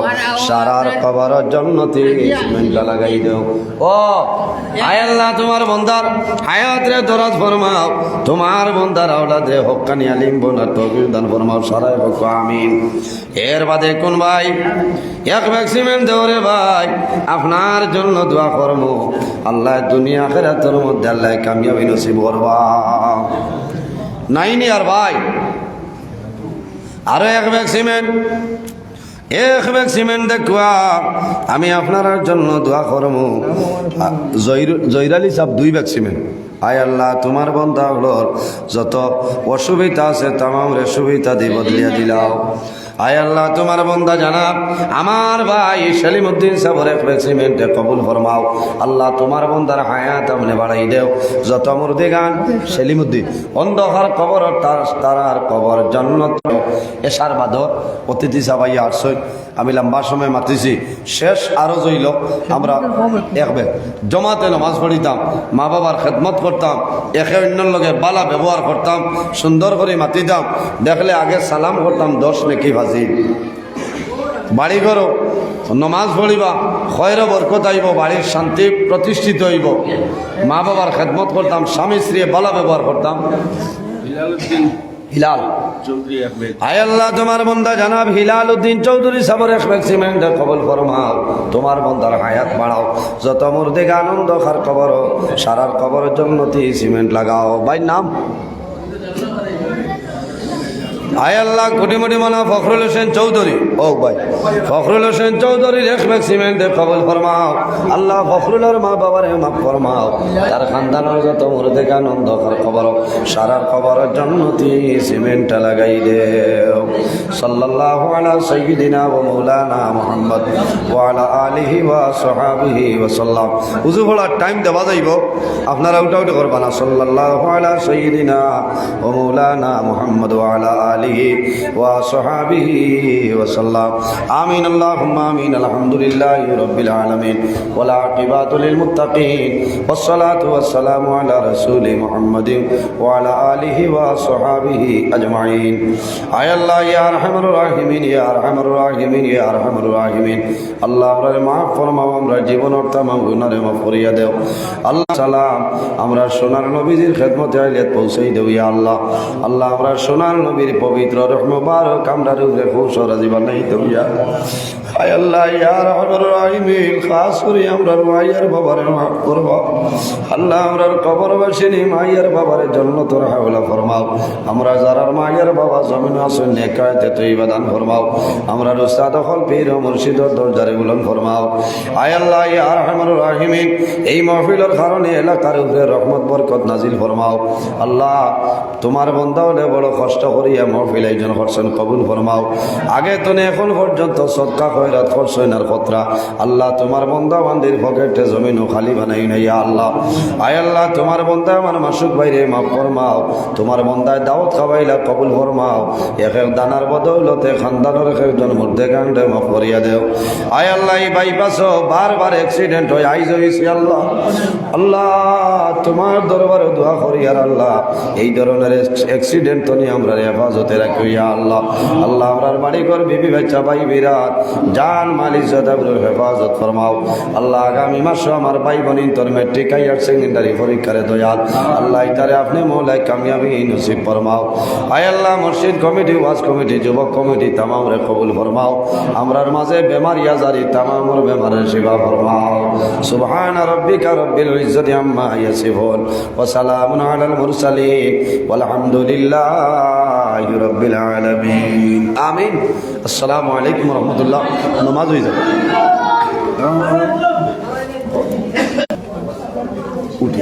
সারার কবর জন্নতি সিমেন্ট লাগাই দেও। ও আয় আল্লাহ, তোমার বন্দার হায়াতরে দরাজ ফরমাও, তোমার বন্দার আওলাদরে হক্কানি আলিম বনার তৌফিক দান ফরমাও, সারায় কউক্কা আমিন। এর বাদে কুন ভাই এক ব্যাগ সিমেন্ট দেও রে ভাই, আপনার জন্য দোয়া করমু, আল্লাহ দুনিয়া আখেরাতর মধ্যে আল্লাহ কামিয়াবি নসিব করবা। নাই নি আর ভাই, আরো এক ব্যাগ সিমেন্ট, এক ব্যাগ সিমেন্ট দেখুয়া আমি আপনারার জন্য দোয়া করমু। আ, জহির-, জহির আলী সাব দুই ব্যাগ সিমেন্ট। আয় আল্লাহ, তোমার বন্দা অকলর যত অসুবিধা আছে, তামামরে সুবিধা দি বদলিয়া দিলাও। আয় আল্লাহ, তোমার বন্দা জনাব আমার ভাই সেলিমউদ্দিন সাবর এক ব্যাগ সিমেন্টে কবুল ফরমাও। আল্লাহ, তোমার বন্দার হায়াত আপনে বাড়াই দেও। যত মুর্দেগান সেলিমউদ্দিন অন্ধকার কবর, তার, তারার কবর জন্নত। এশার বাদর অতিথি সাব আইয়া আটছইন, আমি লম্বা সময় মাতিছি, শেষ আরজ অইল আমরা এক ব্যাগ জমাতে নমাজ পড়িতাম, মা বাবার খেদমত করতাম, একে অইন্যর লগে বালা ব্যবহার করতাম, সুন্দর করি মাতিতাম, দেখলে আগে সালাম করতাম, দশ নেকি ফাজিল। বাড়ি ঘরো নমাজ পড়িবা, খয়র বরকত আইব, বাড়ির শান্তি প্রতিষ্ঠিত অইব। মা বাবার খেদমত করতাম, স্বামী স্ত্রী বালা ব্যবহার করতাম। হিলাল। আয় আল্লাহ, তোমার বন্দা জনাব হিলাল উদ্দিন চৌধুরী সাবর এক ব্যাগ সিমেন্ট কবুল ফরমাও। তোমার বন্দার হায়াত বাড়াও। যত মুর্দেগান অন্ধকার কবর, সারার কবর জন্নতি সিমেন্ট লাগাও। ভাইর নাম? আয় আল্লাহ, কোটি কোটি মানা ফখরুল হোসেন চৌধুরী। ও ভাই, ফখরুল হোসেন চৌধুরীর এক ব্যাগ সিমেন্ট কবুল ফরমাও। আল্লাহ, ফখরুলর মা বাবারে মাফ ফরমাও। তার খানদানর যত মুর্দেগান অন্ধকার কবর, সারার কবর জন্নতি সিমেন্ট লাগাই দেও। সাল্লাল্লাহু আলা সাইয়্যিদিনা ওয়া মাওলানা মুহাম্মদ ওয়া আলা আলিহি ওয়া সাহাবিহি ওয়া সাল্লাম। উজু পড়ার টাইম দেওয়া যাইব, আপনারা উঠাউঠি করবা না। সাল্লাল্লাহু আলা সাইয়্যিদিনা ওয়া মাওলানা মুহাম্মদ ওয়া আলা আলিহি ওয়া সাহাবিহি ওয়া সাল্লাম। আমিন, আল্লাহুম্মা আমিন। আলহামদুলিল্লাহি রাব্বিল আলামিন। والعاقبة للمتقين، والصلاة والسلام على رسول محمد وعلى آله وصحابه أجمعين. আয় আল্লাহ, ইয়া আরহামার রাহিমিন, ইয়া আরহামার রাহিমিন, ইয়া আরহামার রাহিমিন। আল্লাহ, আমরারে মাফ ফরমাও, আমরার জীবনর তামাম গুনারে মাফ করিয়া দেও। আল্লাহ সালাম, আমরার সোনার নবীজির খেদমতে আইলে পৌঁছাই দেও, ইয়া আল্লাহ। আল্লাহ, আমরার সোনার নবীর পবিত্র রুহ মুবারক আমরার উপরে খুশ রাজি বানাই দেও, ইয়া আল্লাহ। আয় আল্লাহ, ইয়া আরহামার রাহিমিন, খাস করি আমরার মাইয়ার বাবারে মাফ করবা। আল্লাহ, আমরার কবরবাসিনী মাইয়ার বাবারে জন্নতর হাওলা ফরমাও। আমরা যারার মাইয়ার বাবা জমিন আছইন, নেক হায়াতে তৈবা দান ফরমাও। আমরার উস্তাদ অকল পীর ও মুর্শিদর দরজারে বুলন্দ ফরমাও। আয় আল্লাহ, ইয়া আরহামার রাহিমিন, এই মাহফিলর কারণে এলাকার উপরে রহমত বরকত নাজিল ফরমাও। আল্লাহ, তোমার বন্দা অকলে বড় কষ্ট করিয়া মাহফিল আয়োজন করছইন, কবুল ফরমাও। আগে তনে এখন পর্যন্ত সদকা খয়রাত করছইন আর কররা। আল্লাহ, তোমার বন্দা বান্দির পকেটে জমিনও খালি বানাইও না, ইয়া আল্লাহ। আয় আল্লাহ, তোমার বন্দা আমার মাসুক ভাইরে মাফ ফরমাও। তোমার বন্দায় দাওয়াত খাবাইলা, কবুল ফরমাও। এক এক দানার বদৌলতে খানদানর এক একজন মুর্দেগানরে মাফ করিয়া দেও। আয় আল্লাহ, এই বাইপাসও বারবার accident অয়, আইজ অইছে আল্লাহ। আল্লাহ, তোমার দরবারো দোয়া করি আর আল্লাহ, এই ধরনের accident তনে আমরারে হেফাজতে রাখিও ইয়া আল্লাহ। আল্লাহ, আমরার বাড়ি ঘর, বিবি বাচ্চা, ভাই বিরাট, জান মাল ইজ্জত আবরুর হেফাজত ফরমাও। আল্লাহ, আগামী মাসো আমার ভাই বইন ইন্তর matric higher secondary পরীক্ষারে দয়াল আল্লাহ, ইতারে আপনে মওলায় কামিয়াবি নসিব ফরমাও। আয় আল্লাহ, মসজিদ কমিটি, ওয়াজ কমিটি, যুবক কমিটি তামামরে কবুল ফরমাও। আমরার মাঝে বেমারি আজারি তামামর বেমাররে শিফা ফরমাও। সুবহানা রাব্বিকা রাব্বিল ইজ্জতি আম্মা ইয়াসিফুন। ওয়া সালামুন আলাল মুরসালিন। ওয়ালহামদুলিল্লাহি রাব্বিল আলামিন। আমিন। আসসালামু আলাইকুম ওয়া রাহমাতুল্লাহ। নামাজ অই যাবে। উঠি।